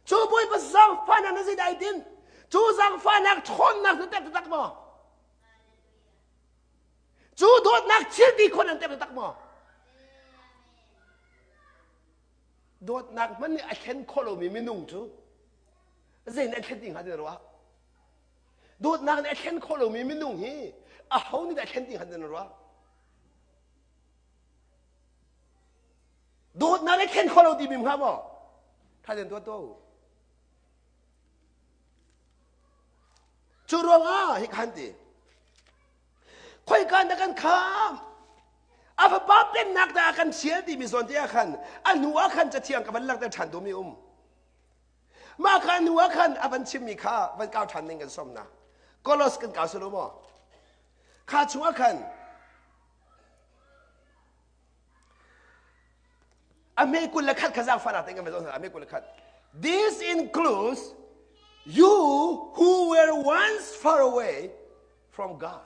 Cu Bawipa zaangfahnak na zeidah ai tinh? Cu zaangfahnak ṭhawnnak na tep taktak maw? Cu dawtnak thil ti khon an tep taktak maw? Dawtnak hmanh nih a thlen khawh lomi minung cu zei nih a thlen ti hnga ti na ruah? Dawtnak nih a thlen khawh lomi minung hi aho nih dah a thlen ti hnga ti na ruah? Dawtnak nih thlen khawh lo timi hnga maw? Tha tein tuah tuah u. Cu ruangah hi khan ti. Khoika na kan kham? A fapa pennak dah a kan thial timi zawn te ah khan a hnu ah khan cathiang ka van langhter ṭhan duhmi um. Mah kha hnu ah khan a van chimmi kha van kau ṭhan ding kan sawm na. Kolos kan kau silo maw? Kha chung ah khan A hme 21 kha zaangfahnak tein kan van zoh A hme 21. This includes you who were once far away from God.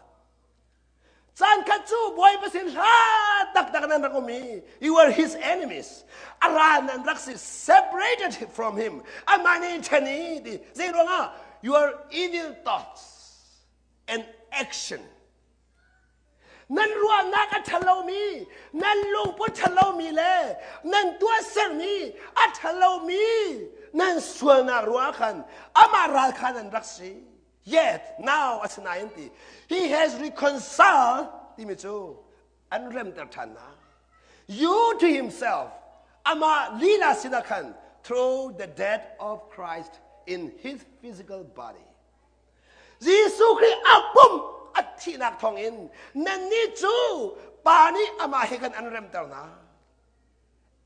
Caan khat cu Bawipa sin hla taktak nan rak um i you were his enemies. A ral nan rak si separated from him. Amah nih ṭhen i ti zei ruangah your evil thoughts and action Nan ruahnak a ṭhalomi, nan lungput ṭhalomi le nan tuahsermi a ṭhalomi nan sualnak ruah khan amah ral kha nan rak si. Yet now asinain ti he has reconciled timi cu an remter ṭhan hna. You to himself amah lila sinah khan through the death of Christ in his physical body. Jesuh Khrih a pum a thihnak thawngin nannih cu Pa nih amah he khan an remter hna.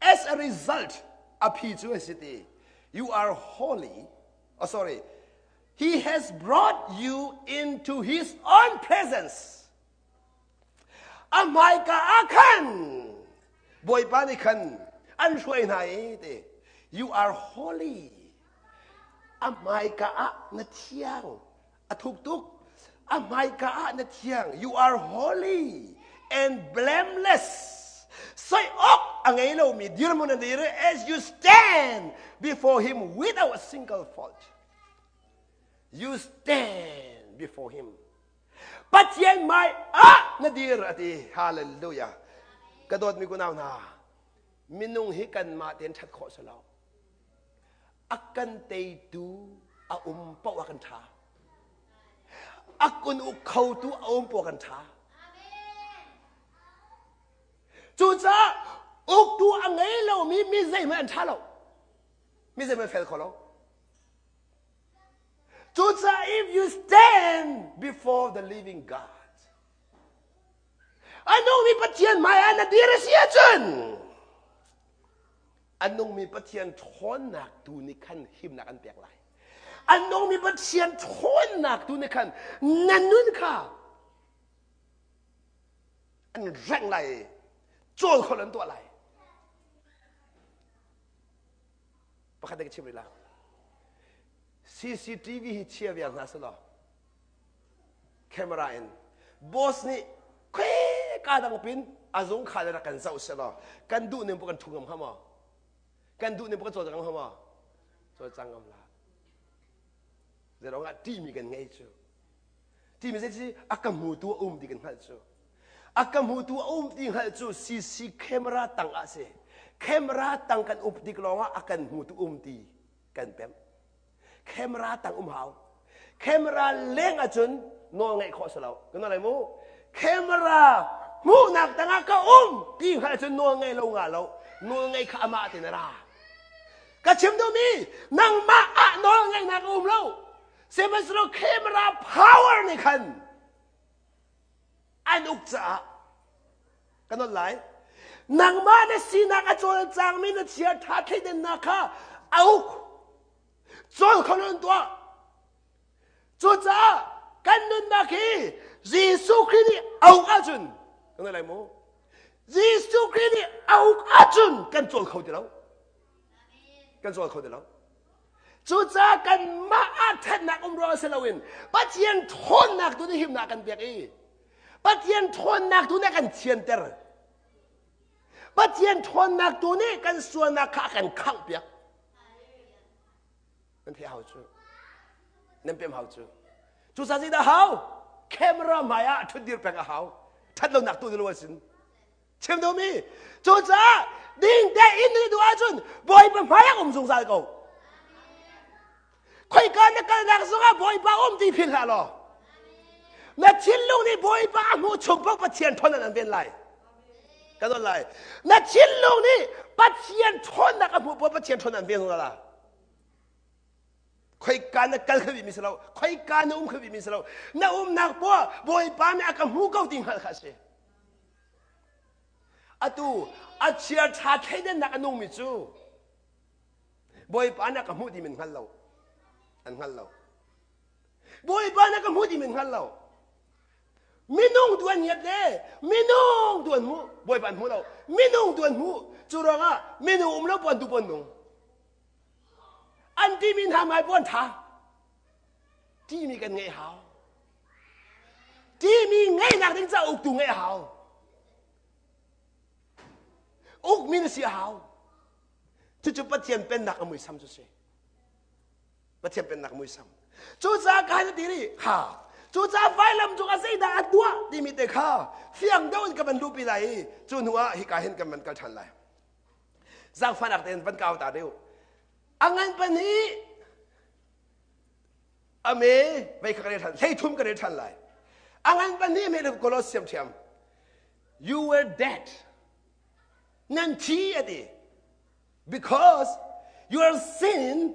As a result, a phi cu a si ti. You are holy. Oh, sorry. He has brought you into his own presence. A hmaika ah khan Bawipa nih khan an hruai hna i ti. You are holy. A hmaika ah na thiang. A thuk tuk. A hmaika ah na thiang. You are holy and blameless. Soi awk a ngei lomi dirhmun na dir as you stand before him without a single fault. You stand before him. Pathian hmai ah na dir a ti. Hallelujah. Ka dawtmi kunau hna, minung hi kanmah tein ṭhat khawh si lo. A kan teitu a um paoh ah kan ṭha. A kun uk khotu a um paoh kan ṭha. Cucaah uktu a ngei lomi mi zeihmanh an ṭha lo. Mi zeihmanh fel kho lo. Cucaah if you stand before the living God, a nungmi Pathian hmaiah na dir a si ahcun a nungmi Pathian ṭhawnnak tu nih khan himnak an pek lai. A nungmi Pathian ṭhawnnak tu nih khan na nun kha an rengh lai i cawl khol an tuah lai. Pakhat ka chim rih la. CCTV hi chia vial hna selaw camera in boss nih ka dang pin a zung kha le rak kan zoh selaw kan duh ning kan thu ngam hnga maw kan duh ning kan cawlcang ngam hnga maw cawlcang ngam la zeirong ah timi kan ngei cu timi zei si a ka hmutu a um ti kan hngalh cu a ka hmutu a um ti hngalh cu CC camera tang ah si camera tang kan up tik lawngah a kan hmutu um ti kan pemh camera tang um hau camera leng ahcun nawl ngeih khawh si lo kan lai mu camera hmuhnak tangah ka um ti hngalh cun nawl ngei lo nga lo nawl ngei kha amah tin a ra ka chim duhmi nangmah ah nawl ngeihnak a um lo sihmanhsehlaw camera power nih khan an uk caah ka nawl lai nangmah na sinak a cawlcangmi na chia ṭha thleidannak kha a uk cawl kho an tuah cucaah kan nunnak hi Jesuh Khrih nih a uk ahcun kan lai mu Jesuh Khrih nih a uk ahcun kan cawl kho ti lo kan cawl kho ti lo Cucaah kanmah ah ṭhatnak um ruang si loin Pathian ṭhawnnak tu nih himnak kan pek i Pathian ṭhawnnak tu nih a kan thianter. Pathian ṭhawnnak tu nih kan sualnak kha a kan khanghpiak. Nan theih hau cu. Nan pem hau cu. Cucaah zeidah hau? Camera hmai ah ṭhutdir peng a hau. Ṭhat lonak tu lo sin. Chim duhmi cucaah ding tein na duh ahcun Bawipa hmaiah um zungzal ko. Khoika na kalnak zongah Bawipa um ti philh hlah law. Na thinlung nih Bawipa a hmuh chung paoh Pathian ṭhawnnak an ven lai. Ka don lai. Na thinlung nih Pathian ṭhawnnak a hmuh paoh Pathian ṭhawnnak an ven zungzal la. Khoika na kal kha mi si lo. Khoika na um kha mi si lo. Na umnak poah Bawipa nih a ka hmu ko ti hngalh kha a si. Atu a chia ṭha thleidannak a nungmi cu Bawipa nih a ka hmuh ti min hngal lo. An hngal lo. Bawipa nih a ka hmuh ti min hngal lo. Minung tu an ngiat le minung tu an hmuh. Bawipa an hmu lo. Minung tu an hmuh. Cu ruangah minung um lo puan tu puan nung. An timi hna mai puan ṭha. Timi kan ngeih hau. Timi ngeihnak ding caah uktu ngeih a hau. Ukmi na si a hau. Cucu Pathian pennak a muisam cu si. Pathian pennak muisam. Cucaah ka han ti ri ha. Cucaah vailam cung ah zeidah a tuah timi te kha fiang deuh in ka van luhpi lai i cu hnu ah hika hin kan van kal ṭhan lai. Zaangfahnak tein van kau ta deuh. A ngan pan hi ame vei kha ka rel ṭhan 13 ka rel ṭhan lai a ngan pahnih me le Colosseum ṭhiam you were dead nan thi a ti because your sin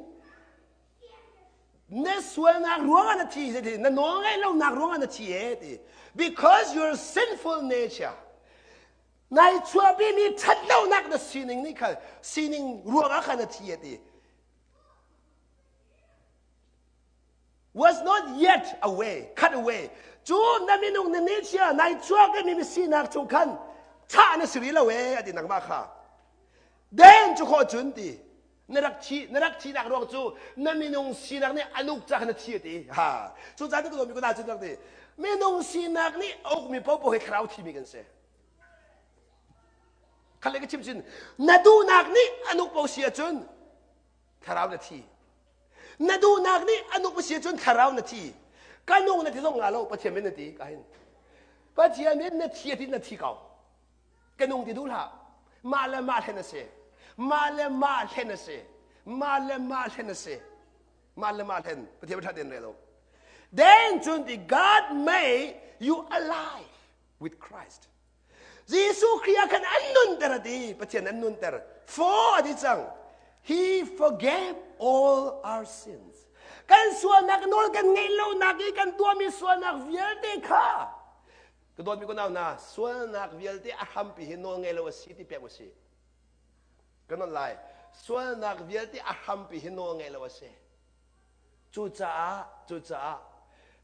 na sualnak ruangah na thi ti na nawl ngaih lonak ruangah na thi e ti because your sinful nature nai chuahpimi ṭhatlonak na sining nih khan sining ruangah khan na thi a ti was not yet away, cut away. Cu na minung na nature nai chuak i mi sinak chung khan chah na si rih lo e ati nangmah kha. Den cu khawh cun ti. Na rak thi, na rak thinak ruang cu na minung sinak nih an uk ca kha na thi a ti. Ha. Cu caan cu ka mi ko na cu ti. Minung sinak nih a ukmi paohpaoh hi thlarau thimi kan si. Khat le ka chim chin, na duhnak nih an uk paoh si ahcun thlarau na thi. Na duhnak nih an uk si ahcun thlarau na thi. Ka nung na ti zong nga lo, Pathian min na ti ka hin. Pathian min na thi a ti na thi ko. Ka nung ti duh hlah. Mah le mah hlen a si. Mah le mah hlen a si. Mah le mah hlen a si. Mah le mah hlen. Pathian ṭha tein rel u. Then cun ti God made you alive with Christ. Jesuh Khrih ah khan an nunter a ti. Pathian an nunter. For a ti cang. He forgave all our sins. Kan sualnak nawl kan ngeih lonak i kan tuahmi sualnak vialte kha Ka dawtmi ka nau hna, sualnak vialte a hrampi hi nawl ngei lo a si ti pek u sih. Ka nawl lai. Sualnak vialte a hrampi hi nawl ngei lo a si. Cucaah, cucaah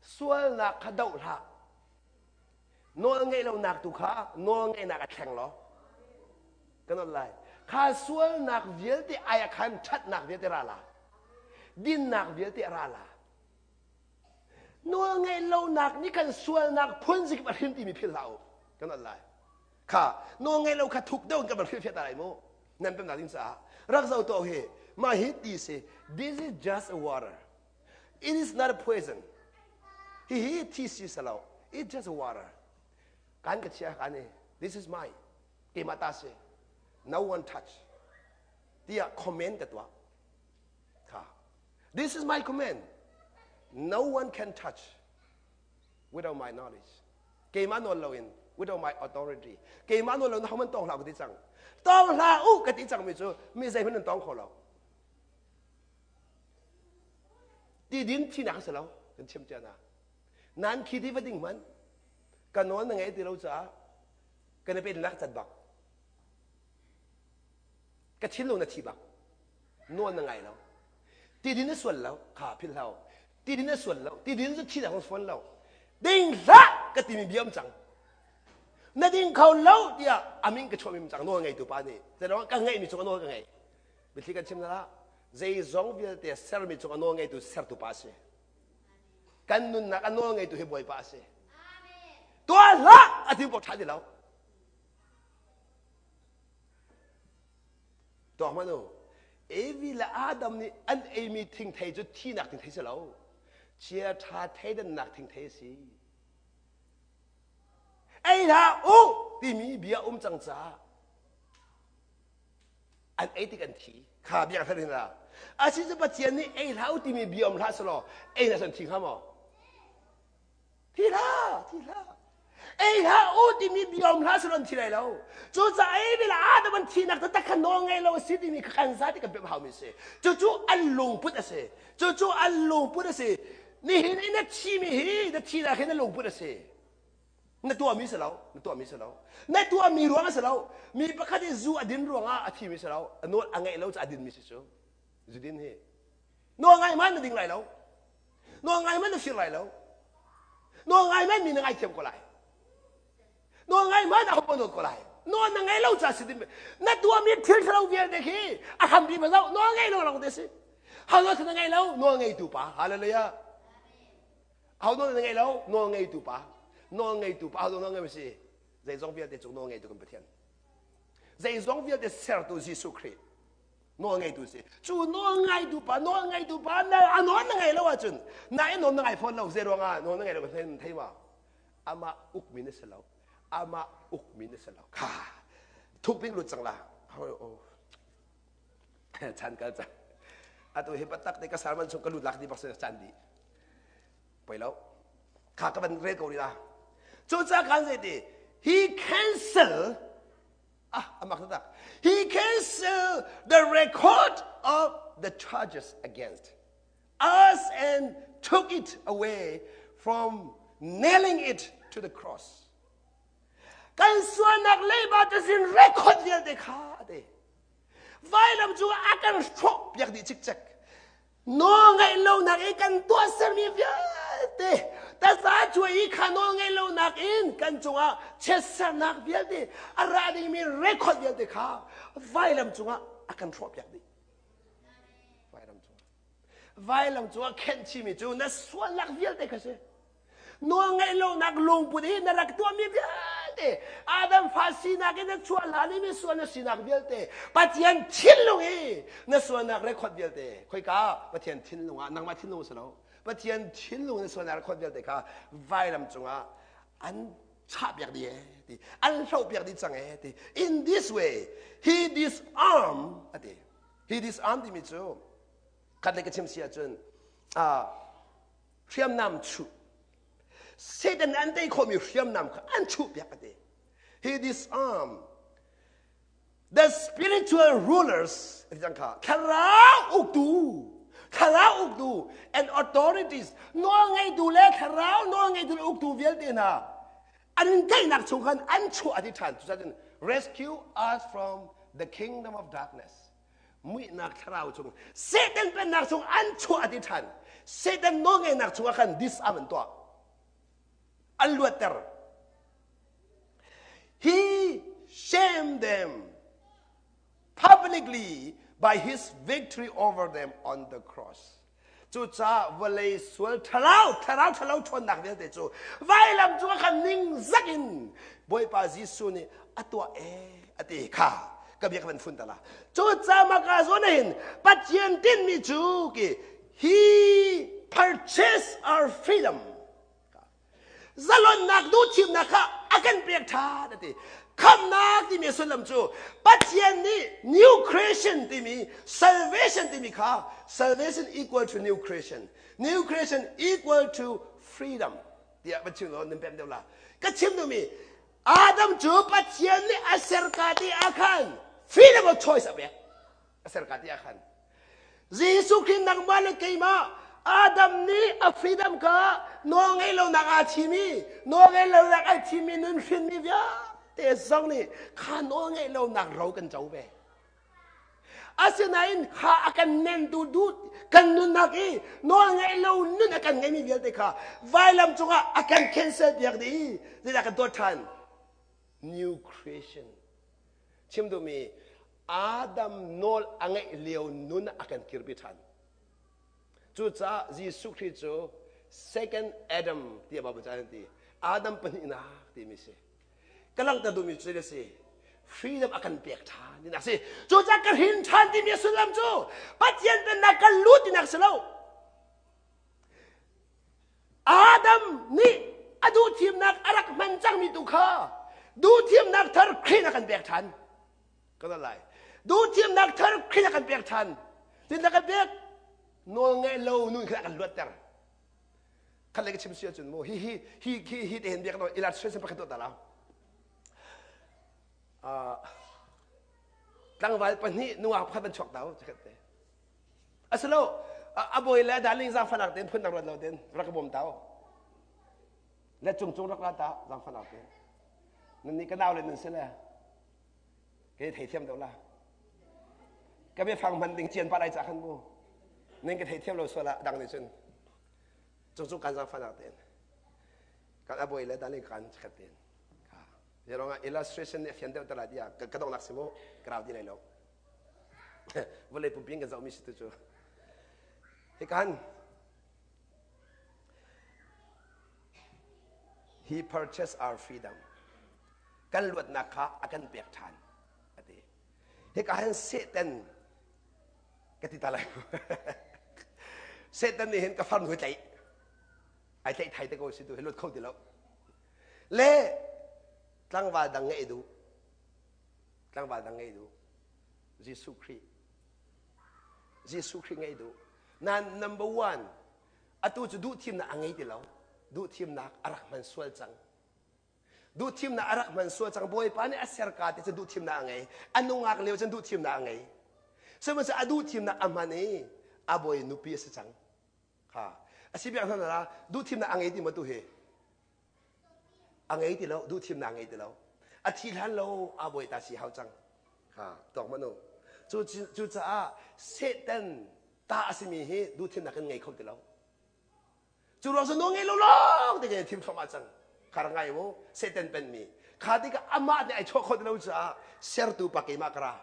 sualnak kha doh hlah. Nawl ngeih lonak tu kha nawl ngeihnak a thleng law. Ka nawl lai. Kha sualnak vialte ai ah khan ṭhatnak vialte ra la. Dinnak vialte ra la. Nawlngeih lonak nih kan sualnak phun zikip a hrim timi philh hlah u. Kan al lai. Kha nawlngeih lo kha thuk deuh in kan van hrilhfiah ta lai mu. Nan pemnak ding caah. Rak zoh tuah hi. Mah hi ti si. This is just a water. It is not a poison. Hihi thi si salo. It's just a water. Kan ka chia kan i. This is mine. Keimah ta si. No one touch. Tiah comment ka tuah. Kha. This is my command. No one can touch without my knowledge. Keimah nawl loin, without my authority. Keimah nawl loin homan tong hlah ka ti cang. Tong hlah u ka ti cang mi cu mi zeihmanh nan tong kho lo. Ti din thinak a si lo kan chim cia na. Nan khi ti va ding hman. Ka nawl na ngei ti lo caah kan i pe nak cat bak. Ka thinlung na thi bak. Nawl na ngai lo. Tidin na sual lo. Kha philh hlah. Tidin na sual lo. Tidin cu thi na fawn lo. Ding hlah ka timi bia um cang. Na ding kho lo tiah amin ka chuahmi cang nawl ngeitu pa nih. Zeiruang ka ngeihmi cung a nawl ka ngei. Biathli kan chim na lah. Zeizong vialte sermi cung a nawl ngeitu sertu pa a si. Kan nunnak a nawl ngeitu hi Bawipa a si. Tuah hlah a ti paoh ṭha ti lo. Tuak hmanh u. Evi le Adam nih an eimi thingthei cu thihnak thingthei si lo. Chia ṭha theidannak thingthei a si. Ei hlah u timi bia um cang caah an ei tik an thi. Kha bia ka hin A si cu Pathian nih ei hlah u timi bia um hlah selaw ei hlah san thi hnga maw? Thi hlah, thi hlah. Ei hlah u timi bia um hlah selaw an thi lai lo. Cucaah ei bila Adam an thihnak taktak kha nawl ngei lo a si timi kha kan zati kan pemh haumi a si. Cucu an lungput a si. Cucu an lungput a si. Nihin i na thimi hi na thihnak hi na lungput a si. Na tuahmi si lo, na tuahmi si lo. Na tuahmi ruang a si lo. Mi pakhat i zu a din ruangah a thimi si lo. A nawl a ngeih lo caah a dinmi si cu. Zudin hi. Nawl ngai hmanh na ding lai lo. Nawl ngai hmanh na fir lai lo. Nawl ngai hmanh mi na ngaithiam ko lai. Nawl ngai hmanh a ho nawl ko lai. Nawl na ngei lo ca si din na tuahmi thil thalo vialte khi a hrampi ma zoh nawl ngei lo lawng te si. Ho nawl na ngei lo nawl ngeitu pa. Hallelujah. Ho nawl na ngei lo nawl ngeitu pa. Nawl ngeitu pa ho nawl ngei si. Zeizong vialte cung nawl ngeitu kan Pathian. Zeizong vialte sertu Jesuh Khrih. Nawl ngeitu si. Cu nawl ngaitu pa, nawl ngeitu pa na a nawl na ngei lo ahcun na i nawl na ngai fawn lo. Zei ruangah nawl na ngei lo ka thei ma? Amah ukmi na si lo. Amah ukmi na si lo. Kha thuk bik lut cang la. Oh. Chan kal cang. Atu hi patak te ka sermon chung ka lut lak di bak se chan di. Poi lo. Kha ka van rel ko rih la. Cucaah kan zei ti? He cancel Ah, amak tak. He cancelled the record of the charges against us and took it away from nailing it to the cross. Kan sualnak leiba tazin record vialte kha te. Vailam cu a kan hrawh piak dih cikcek. Nawlngaih lonak i kan tuahsermi vialte tazacuai i kha nawlngaih lonak in kan cungah chiatsernak vialte a ra dingmi record vialte kha vailam cungah a kan hrawhpiak dih. Vailam cungah khenh chihmi cu na sualnak vialte kha si. Nawlngaih lonak lungput hi na rak tuahmi vialte Adam fa sinak in na chuah hlan i misual na sinak vialte Pathian thinlung i na sualnak record vialte khoika Pathian thinlung ah nangmah thinlung si lo Pathian thinlung na sualnak record vialte kha vailam cungah an chahpiak dih ee ti an hlohpiak dih cang ee ti in this way he disarm ati he disarm timi cu khat le ka chim si ahcun hriamnam chuh Satan an tei khawhmi hriamnam kha an chuhpiak a ti he disarm the spiritual rulers ati cang kha thlarau uktu thlarau uktu and authorities nawlngeitu le thlarau nawlngeitu le uktu vialte hna an teinak chung khan an chuah ati ṭhan cucaah rescue us from the kingdom of darkness muihnak thlarau chung Satan pennak chung an chuah ati ṭhan Satan nawlngeihnak chungah khan disarm an tuah an luatter he shamed them publicly by his victory over them on the cross Cucaah vawlei sual ṭhalo, thlarau ṭhalo ṭhawnnak vialte cu vailam cungah khan ningzak in Bawipa Jesuh nih a tuah ee a ti kha ka bia ka van fun ta la. Cucaah maka zawn hin Pathian tinhmi cu ki he purchased our freedom Zalonnak duhthimnak kha a kan pek ṭhan a ti. Khamhnak timi sullam cu Pathian nih new creation timi salvation timi kha salvation equal to new creation new creation equal to freedom tiah van chim law nan pem deuh la. Ka chim duhmi Adam cu Pathian nih a ser ka ti ah khan freedom of choice a pek. A ser ka ti ah khan Jesuh Khrih nangmah le keimah Adam nih a freedom kha nawl ngei lonak aa thim i nawl ngei lonak ai thimmi nun hrinmi vialte zong nih kha nawl ngeih lonak ro kan co ve. Asinain kha a kan nentu duh kan nunnak i nawl ngeih lo nun a kan ngeimi vialte kha vailam cungah a kan cancel piak dih i zeidah kan tuah ṭhan? New creation. Chim duhmi Adam nawl a ngeih lio nun a kan kirpi ṭhan. Cucaah Jesuh Khrih cu second Adam tiah Baibal ca an ti. Adam pahnihnak timi si. Ka langhter duhmi cu a si. Freedom a kan pek ṭhan tinak si. Cucaah ka hrin ṭhan timi a sullam cu Pathian pennak kan lut tinak si lo. Adam nih a duhthimnak a rak hman cangmi tu kha duhthimnak thar Khrih a kan pek ṭhan. Ka lai. Duhthimnak thar Khrih a kan pek ṭhan. Tin a kan pek nawl ngeih lo nun kha a kan luatter. Khat le ka chim si ahcun mu hi hi hi hi hi te hin biak no illustration pakhat tuah ta la. Uh, tlangval pahnih nungak pakhat van chuak tau chakhat te. Asilo a bawi le darling zaangfahnak tein phun dang ruat lo tein rak ka bawm ta u. Le cung cung rak ra ta zaangfahnak tein. Nan nih ka nau le nan si le kei theithiam deuh la. Ka biafang hman ding cian pa lai ca khan mu. Ning ka theithiam lo sual ah dang nih cun cung cung kan zaangfahnak tein kan a bawi le darling kan khat tein. Zerong illustration nih a fian deuh te lai tiah ka donghnak si mu ka rau ti lai lo. Vawlei pumpi in kan zohmi si tu cu. Hikan He purchased our freedom. Kan luatnak kha a kan pek ṭhan a ti. Hika hin Satan ka ti ta lai. Satan nih hin ka farnu hi tlaih. Ai tlaih thai te ko si tu hi luat kho ti lo. Le tlangval dang ngeih duh. Tlangval dang ngeih duh. Jesuh Khrih. Jesuh Khrih ngeih duh. Nan number one, atu cu duhthimnak a ngei ti lo. Duhthimnak a rak hman sual cang. Duhthimnak a rak hman sual cang. Bawipa nih a serka ti cu duhthimnak a ngei. A nungak lio cun duhthimnak a ngei. Sihmanhsehlaw a duhthimnak a hman i a bawi nupi a si cang. Ha. A si biak hna la duhthimnak a ngei ti maw tu hi? A ngei ti lo, duhthimnak a ngei ti lo. A thi hlan lo a bawi ta si hau cang. Ha, tuak manu. Cu cucaah Satan ta a simi hi duhthimnak kan ngei kho ti lo. Cu ruang cu nawl ngei lo lawng te kan thim thluahmah cang. Kha rak ngai mu, Satan penmi. Kha tikah amah nih ai chuah kho ti lo caah sertu pa keimah ka ra.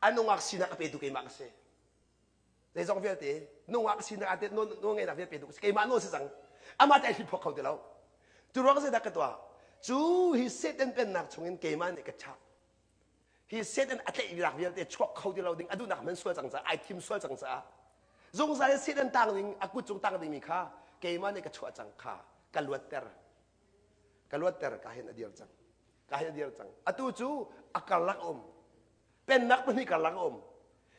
A nungak sinak a petu keimah ka si. Zeizong vialte nungak sinak ate nawl ngeihnak vialte pe keimah nawl si cang. Amah te ai hliphuak kho ti lo. Cu ruang zeidah ka tuah? Cu hi Satan pennak chungin keimah nih ka chah. Hi Satan a tlaihnak vialte chuak kho ti lo ding a duhnak hman sual cang caah ai thim sual cang caah zungzal in Satan tang ding a kut cung tang dingmi kha keimah nih ka chuah cang kha ka luatter. Ka luatter ka hin a dir cang. Ka hin a dir cang. Atu cu a karlak um. Pennak pahnih karlak a um.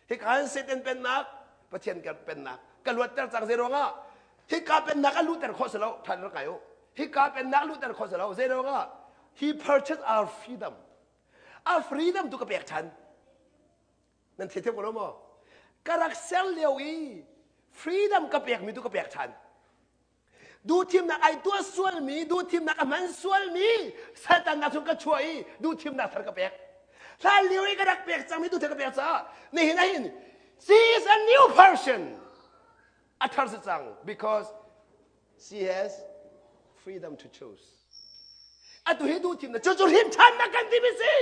Hika hin Satan pennak, Pathian pennak ka luatter cang zei ruangah hika pennak a luhter khawh si lo than rak ngai u. Hika pennak luhter khawh si lo zei ruangah he purchased our freedom. A freedom tu ka pek than. Nan thei thiam ko lo maw? Ka rak ser lio i freedom ka pekmi tu ka pek than. Duhthimnak ai tuah sualmi, duhthimnak a hman sualmi saltannak chung ka chuah i duhthimnak thar ka pek. Hlan lio i ka rak pek cangmi duhthim ka pek caah nihin ahhin she is a new person. A thar si cang because she has freedom to choose. Atu hi duhthimnak cu cu hrin ṭhannak kan timi si.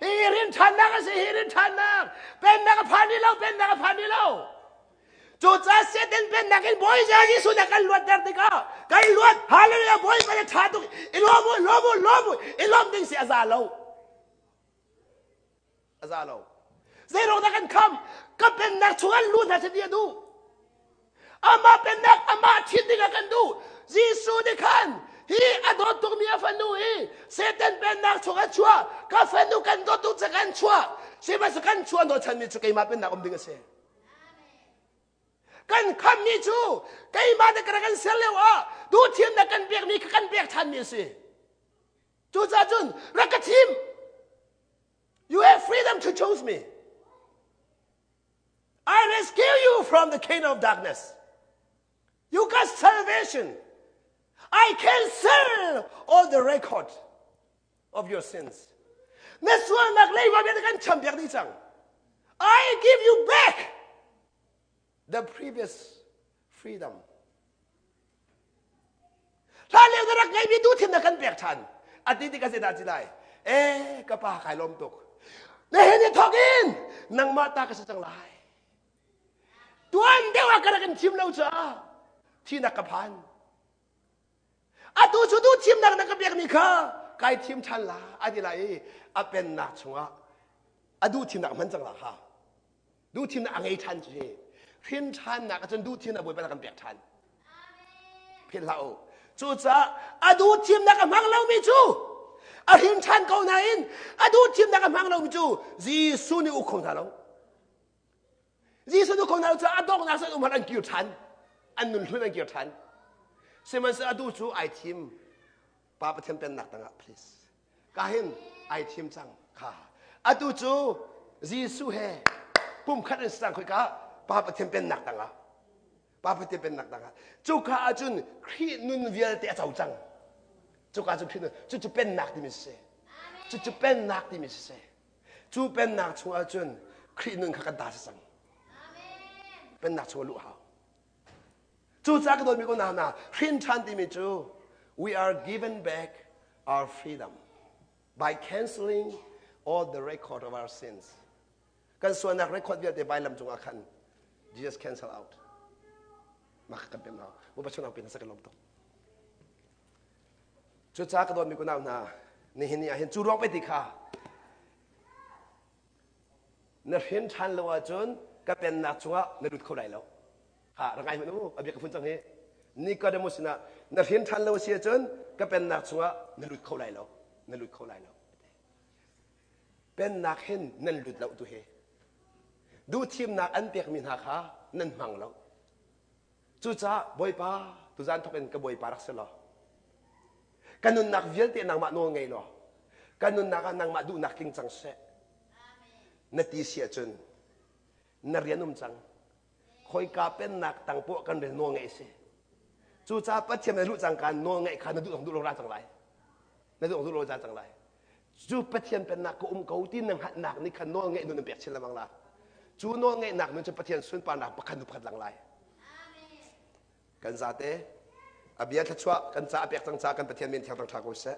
Hi hrin ṭhannak a si, hi hrin ṭhannak. Pennak a phan lo, pennak a phan lo. Cucaah Satan pennak in Bawi Jesuh nih kan luatter tikah kan luat hallelujah Bawipa le ṭha tuk i lawm u lawm u lawm u i lawm ding si a za lo a za lo zeiruang dah kan kham ka pennak chung an lu hna si ti a duh amah pennak amah ṭhit ding ah kan duh Jesuh nih khan hi a dawt tukmi a fanu hi Satan pennak chung a chuah ka fanu kan dawt tuk ca kan chuah sihmanhsehlaw kan chuah hnawhchanmi cu keimah pennak um ding a si Kan khammi cu keimah nih ka kan ser lio ah duhthiamnak kan pekmi kha kan pek ṭhanmi a si. Cucaah cun rak ka thim. You have freedom to choose me. I rescue you from the kingdom of darkness. You got salvation. I cancel all the record of your sins. Na sualnak leiba vialte kan champiak dih cang. I give you back the previous freedom. Hlan lio na rak ngeimi duhthimnak kan pek ṭhan. A ti tikah zeidah ci lai? Eh, ka pa kai lawm tuk. Na hin i thawk in nangmah ta ka si cang lai. Tuan deuh ah ka rak in thim lo caah thinak ka phan. Atu cu duh thimnak na ka pekmi kha kai thim ṭhan la a ti lai i a pennak chungah a duh thimnak a hman cang la kha. Duh thimnak a ngei ṭhan cu hi. Hrin ṭhannak ahcun duh thimnak Bawipa na kan pek ṭhan. Philh hlah u. Cucaah a duh thimnak a hmang lomi cu a hrin ṭhan ko nain a duh thimnak a hmang lomi cu Jesuh nih uk kho hna lo. Jesuh nu kong hna cu a donghnak cun umhar an kir ṭhan. An nun hlun an kir ṭhan. Sihmanhsehlaw atu cu ai thim. Pa Pathian pennak tangah please. Ka hin ai thim cang kha. Atu cu Jesuh he pumkhat in sang khoi ka Pa Pathian pennak tangah. Pa Pathian pennak tangah. Cuka ahcun Khrih nun vialte a co cang. Cuka cun Khrih nun cucu pennak timi si. Cucu pennak timi si. Cu pennak chungah cun Khrih nun kha kan ta si cang. Pennak chungah luh hau. Cucaah ka dawtmi ko hna hna, hrin ṭhan timi cu we are given back our freedom by canceling all the record of our sins. Kan sualnak record vialte vailam cungah khan Jesus cancel out. Mah kan pem hau. Bawipa chungah pin sa kan lawm tuk. Cucaah ka dawtmi kunau hna, nihin ni ah hin cu ruang pei ti kha na hrin ṭhan lo ahcun ka pennak chungah na lut kho lai lo. Ha, rak ngai hmanh u, a bia ka fun cang hi. Nicodemus sinah na hrin ṭhan lo a si ahcun ka pennak chungah na lut kho lai lo. Na lut kho lai lo. Pennak hin nan lut lo tu hi. Duhthimnak an pekmi hna kha nan hmang lo. Cucaah Bawipa, tuzan thawk in ka Bawipa rak si law, ka nunnak vialte nangmah nawl ngei law, ka nunnak ah nangmah duhnak tling cang seh. Na ti si ahcun na rian um cang. Khoika pennak tang poah kan rian nawl ngeih si. Cucaah Pathian na luh cang ka nawl ngeih kha na duh duh lo ra cang lai. Na duh duh lo ra cang lai. Cu Pathian pennak ka um ko ti na hngalhnak nih khan nawl ngeih nun in pek chin lengmang la. Cu nawl ngeihnak nun cu Pathian sunparnak pakhat hnu pakhat lang lai. Kan zate a bia thluachuah kan ca a pek cang ca kan Pathian min thiang thang ṭha ko seh.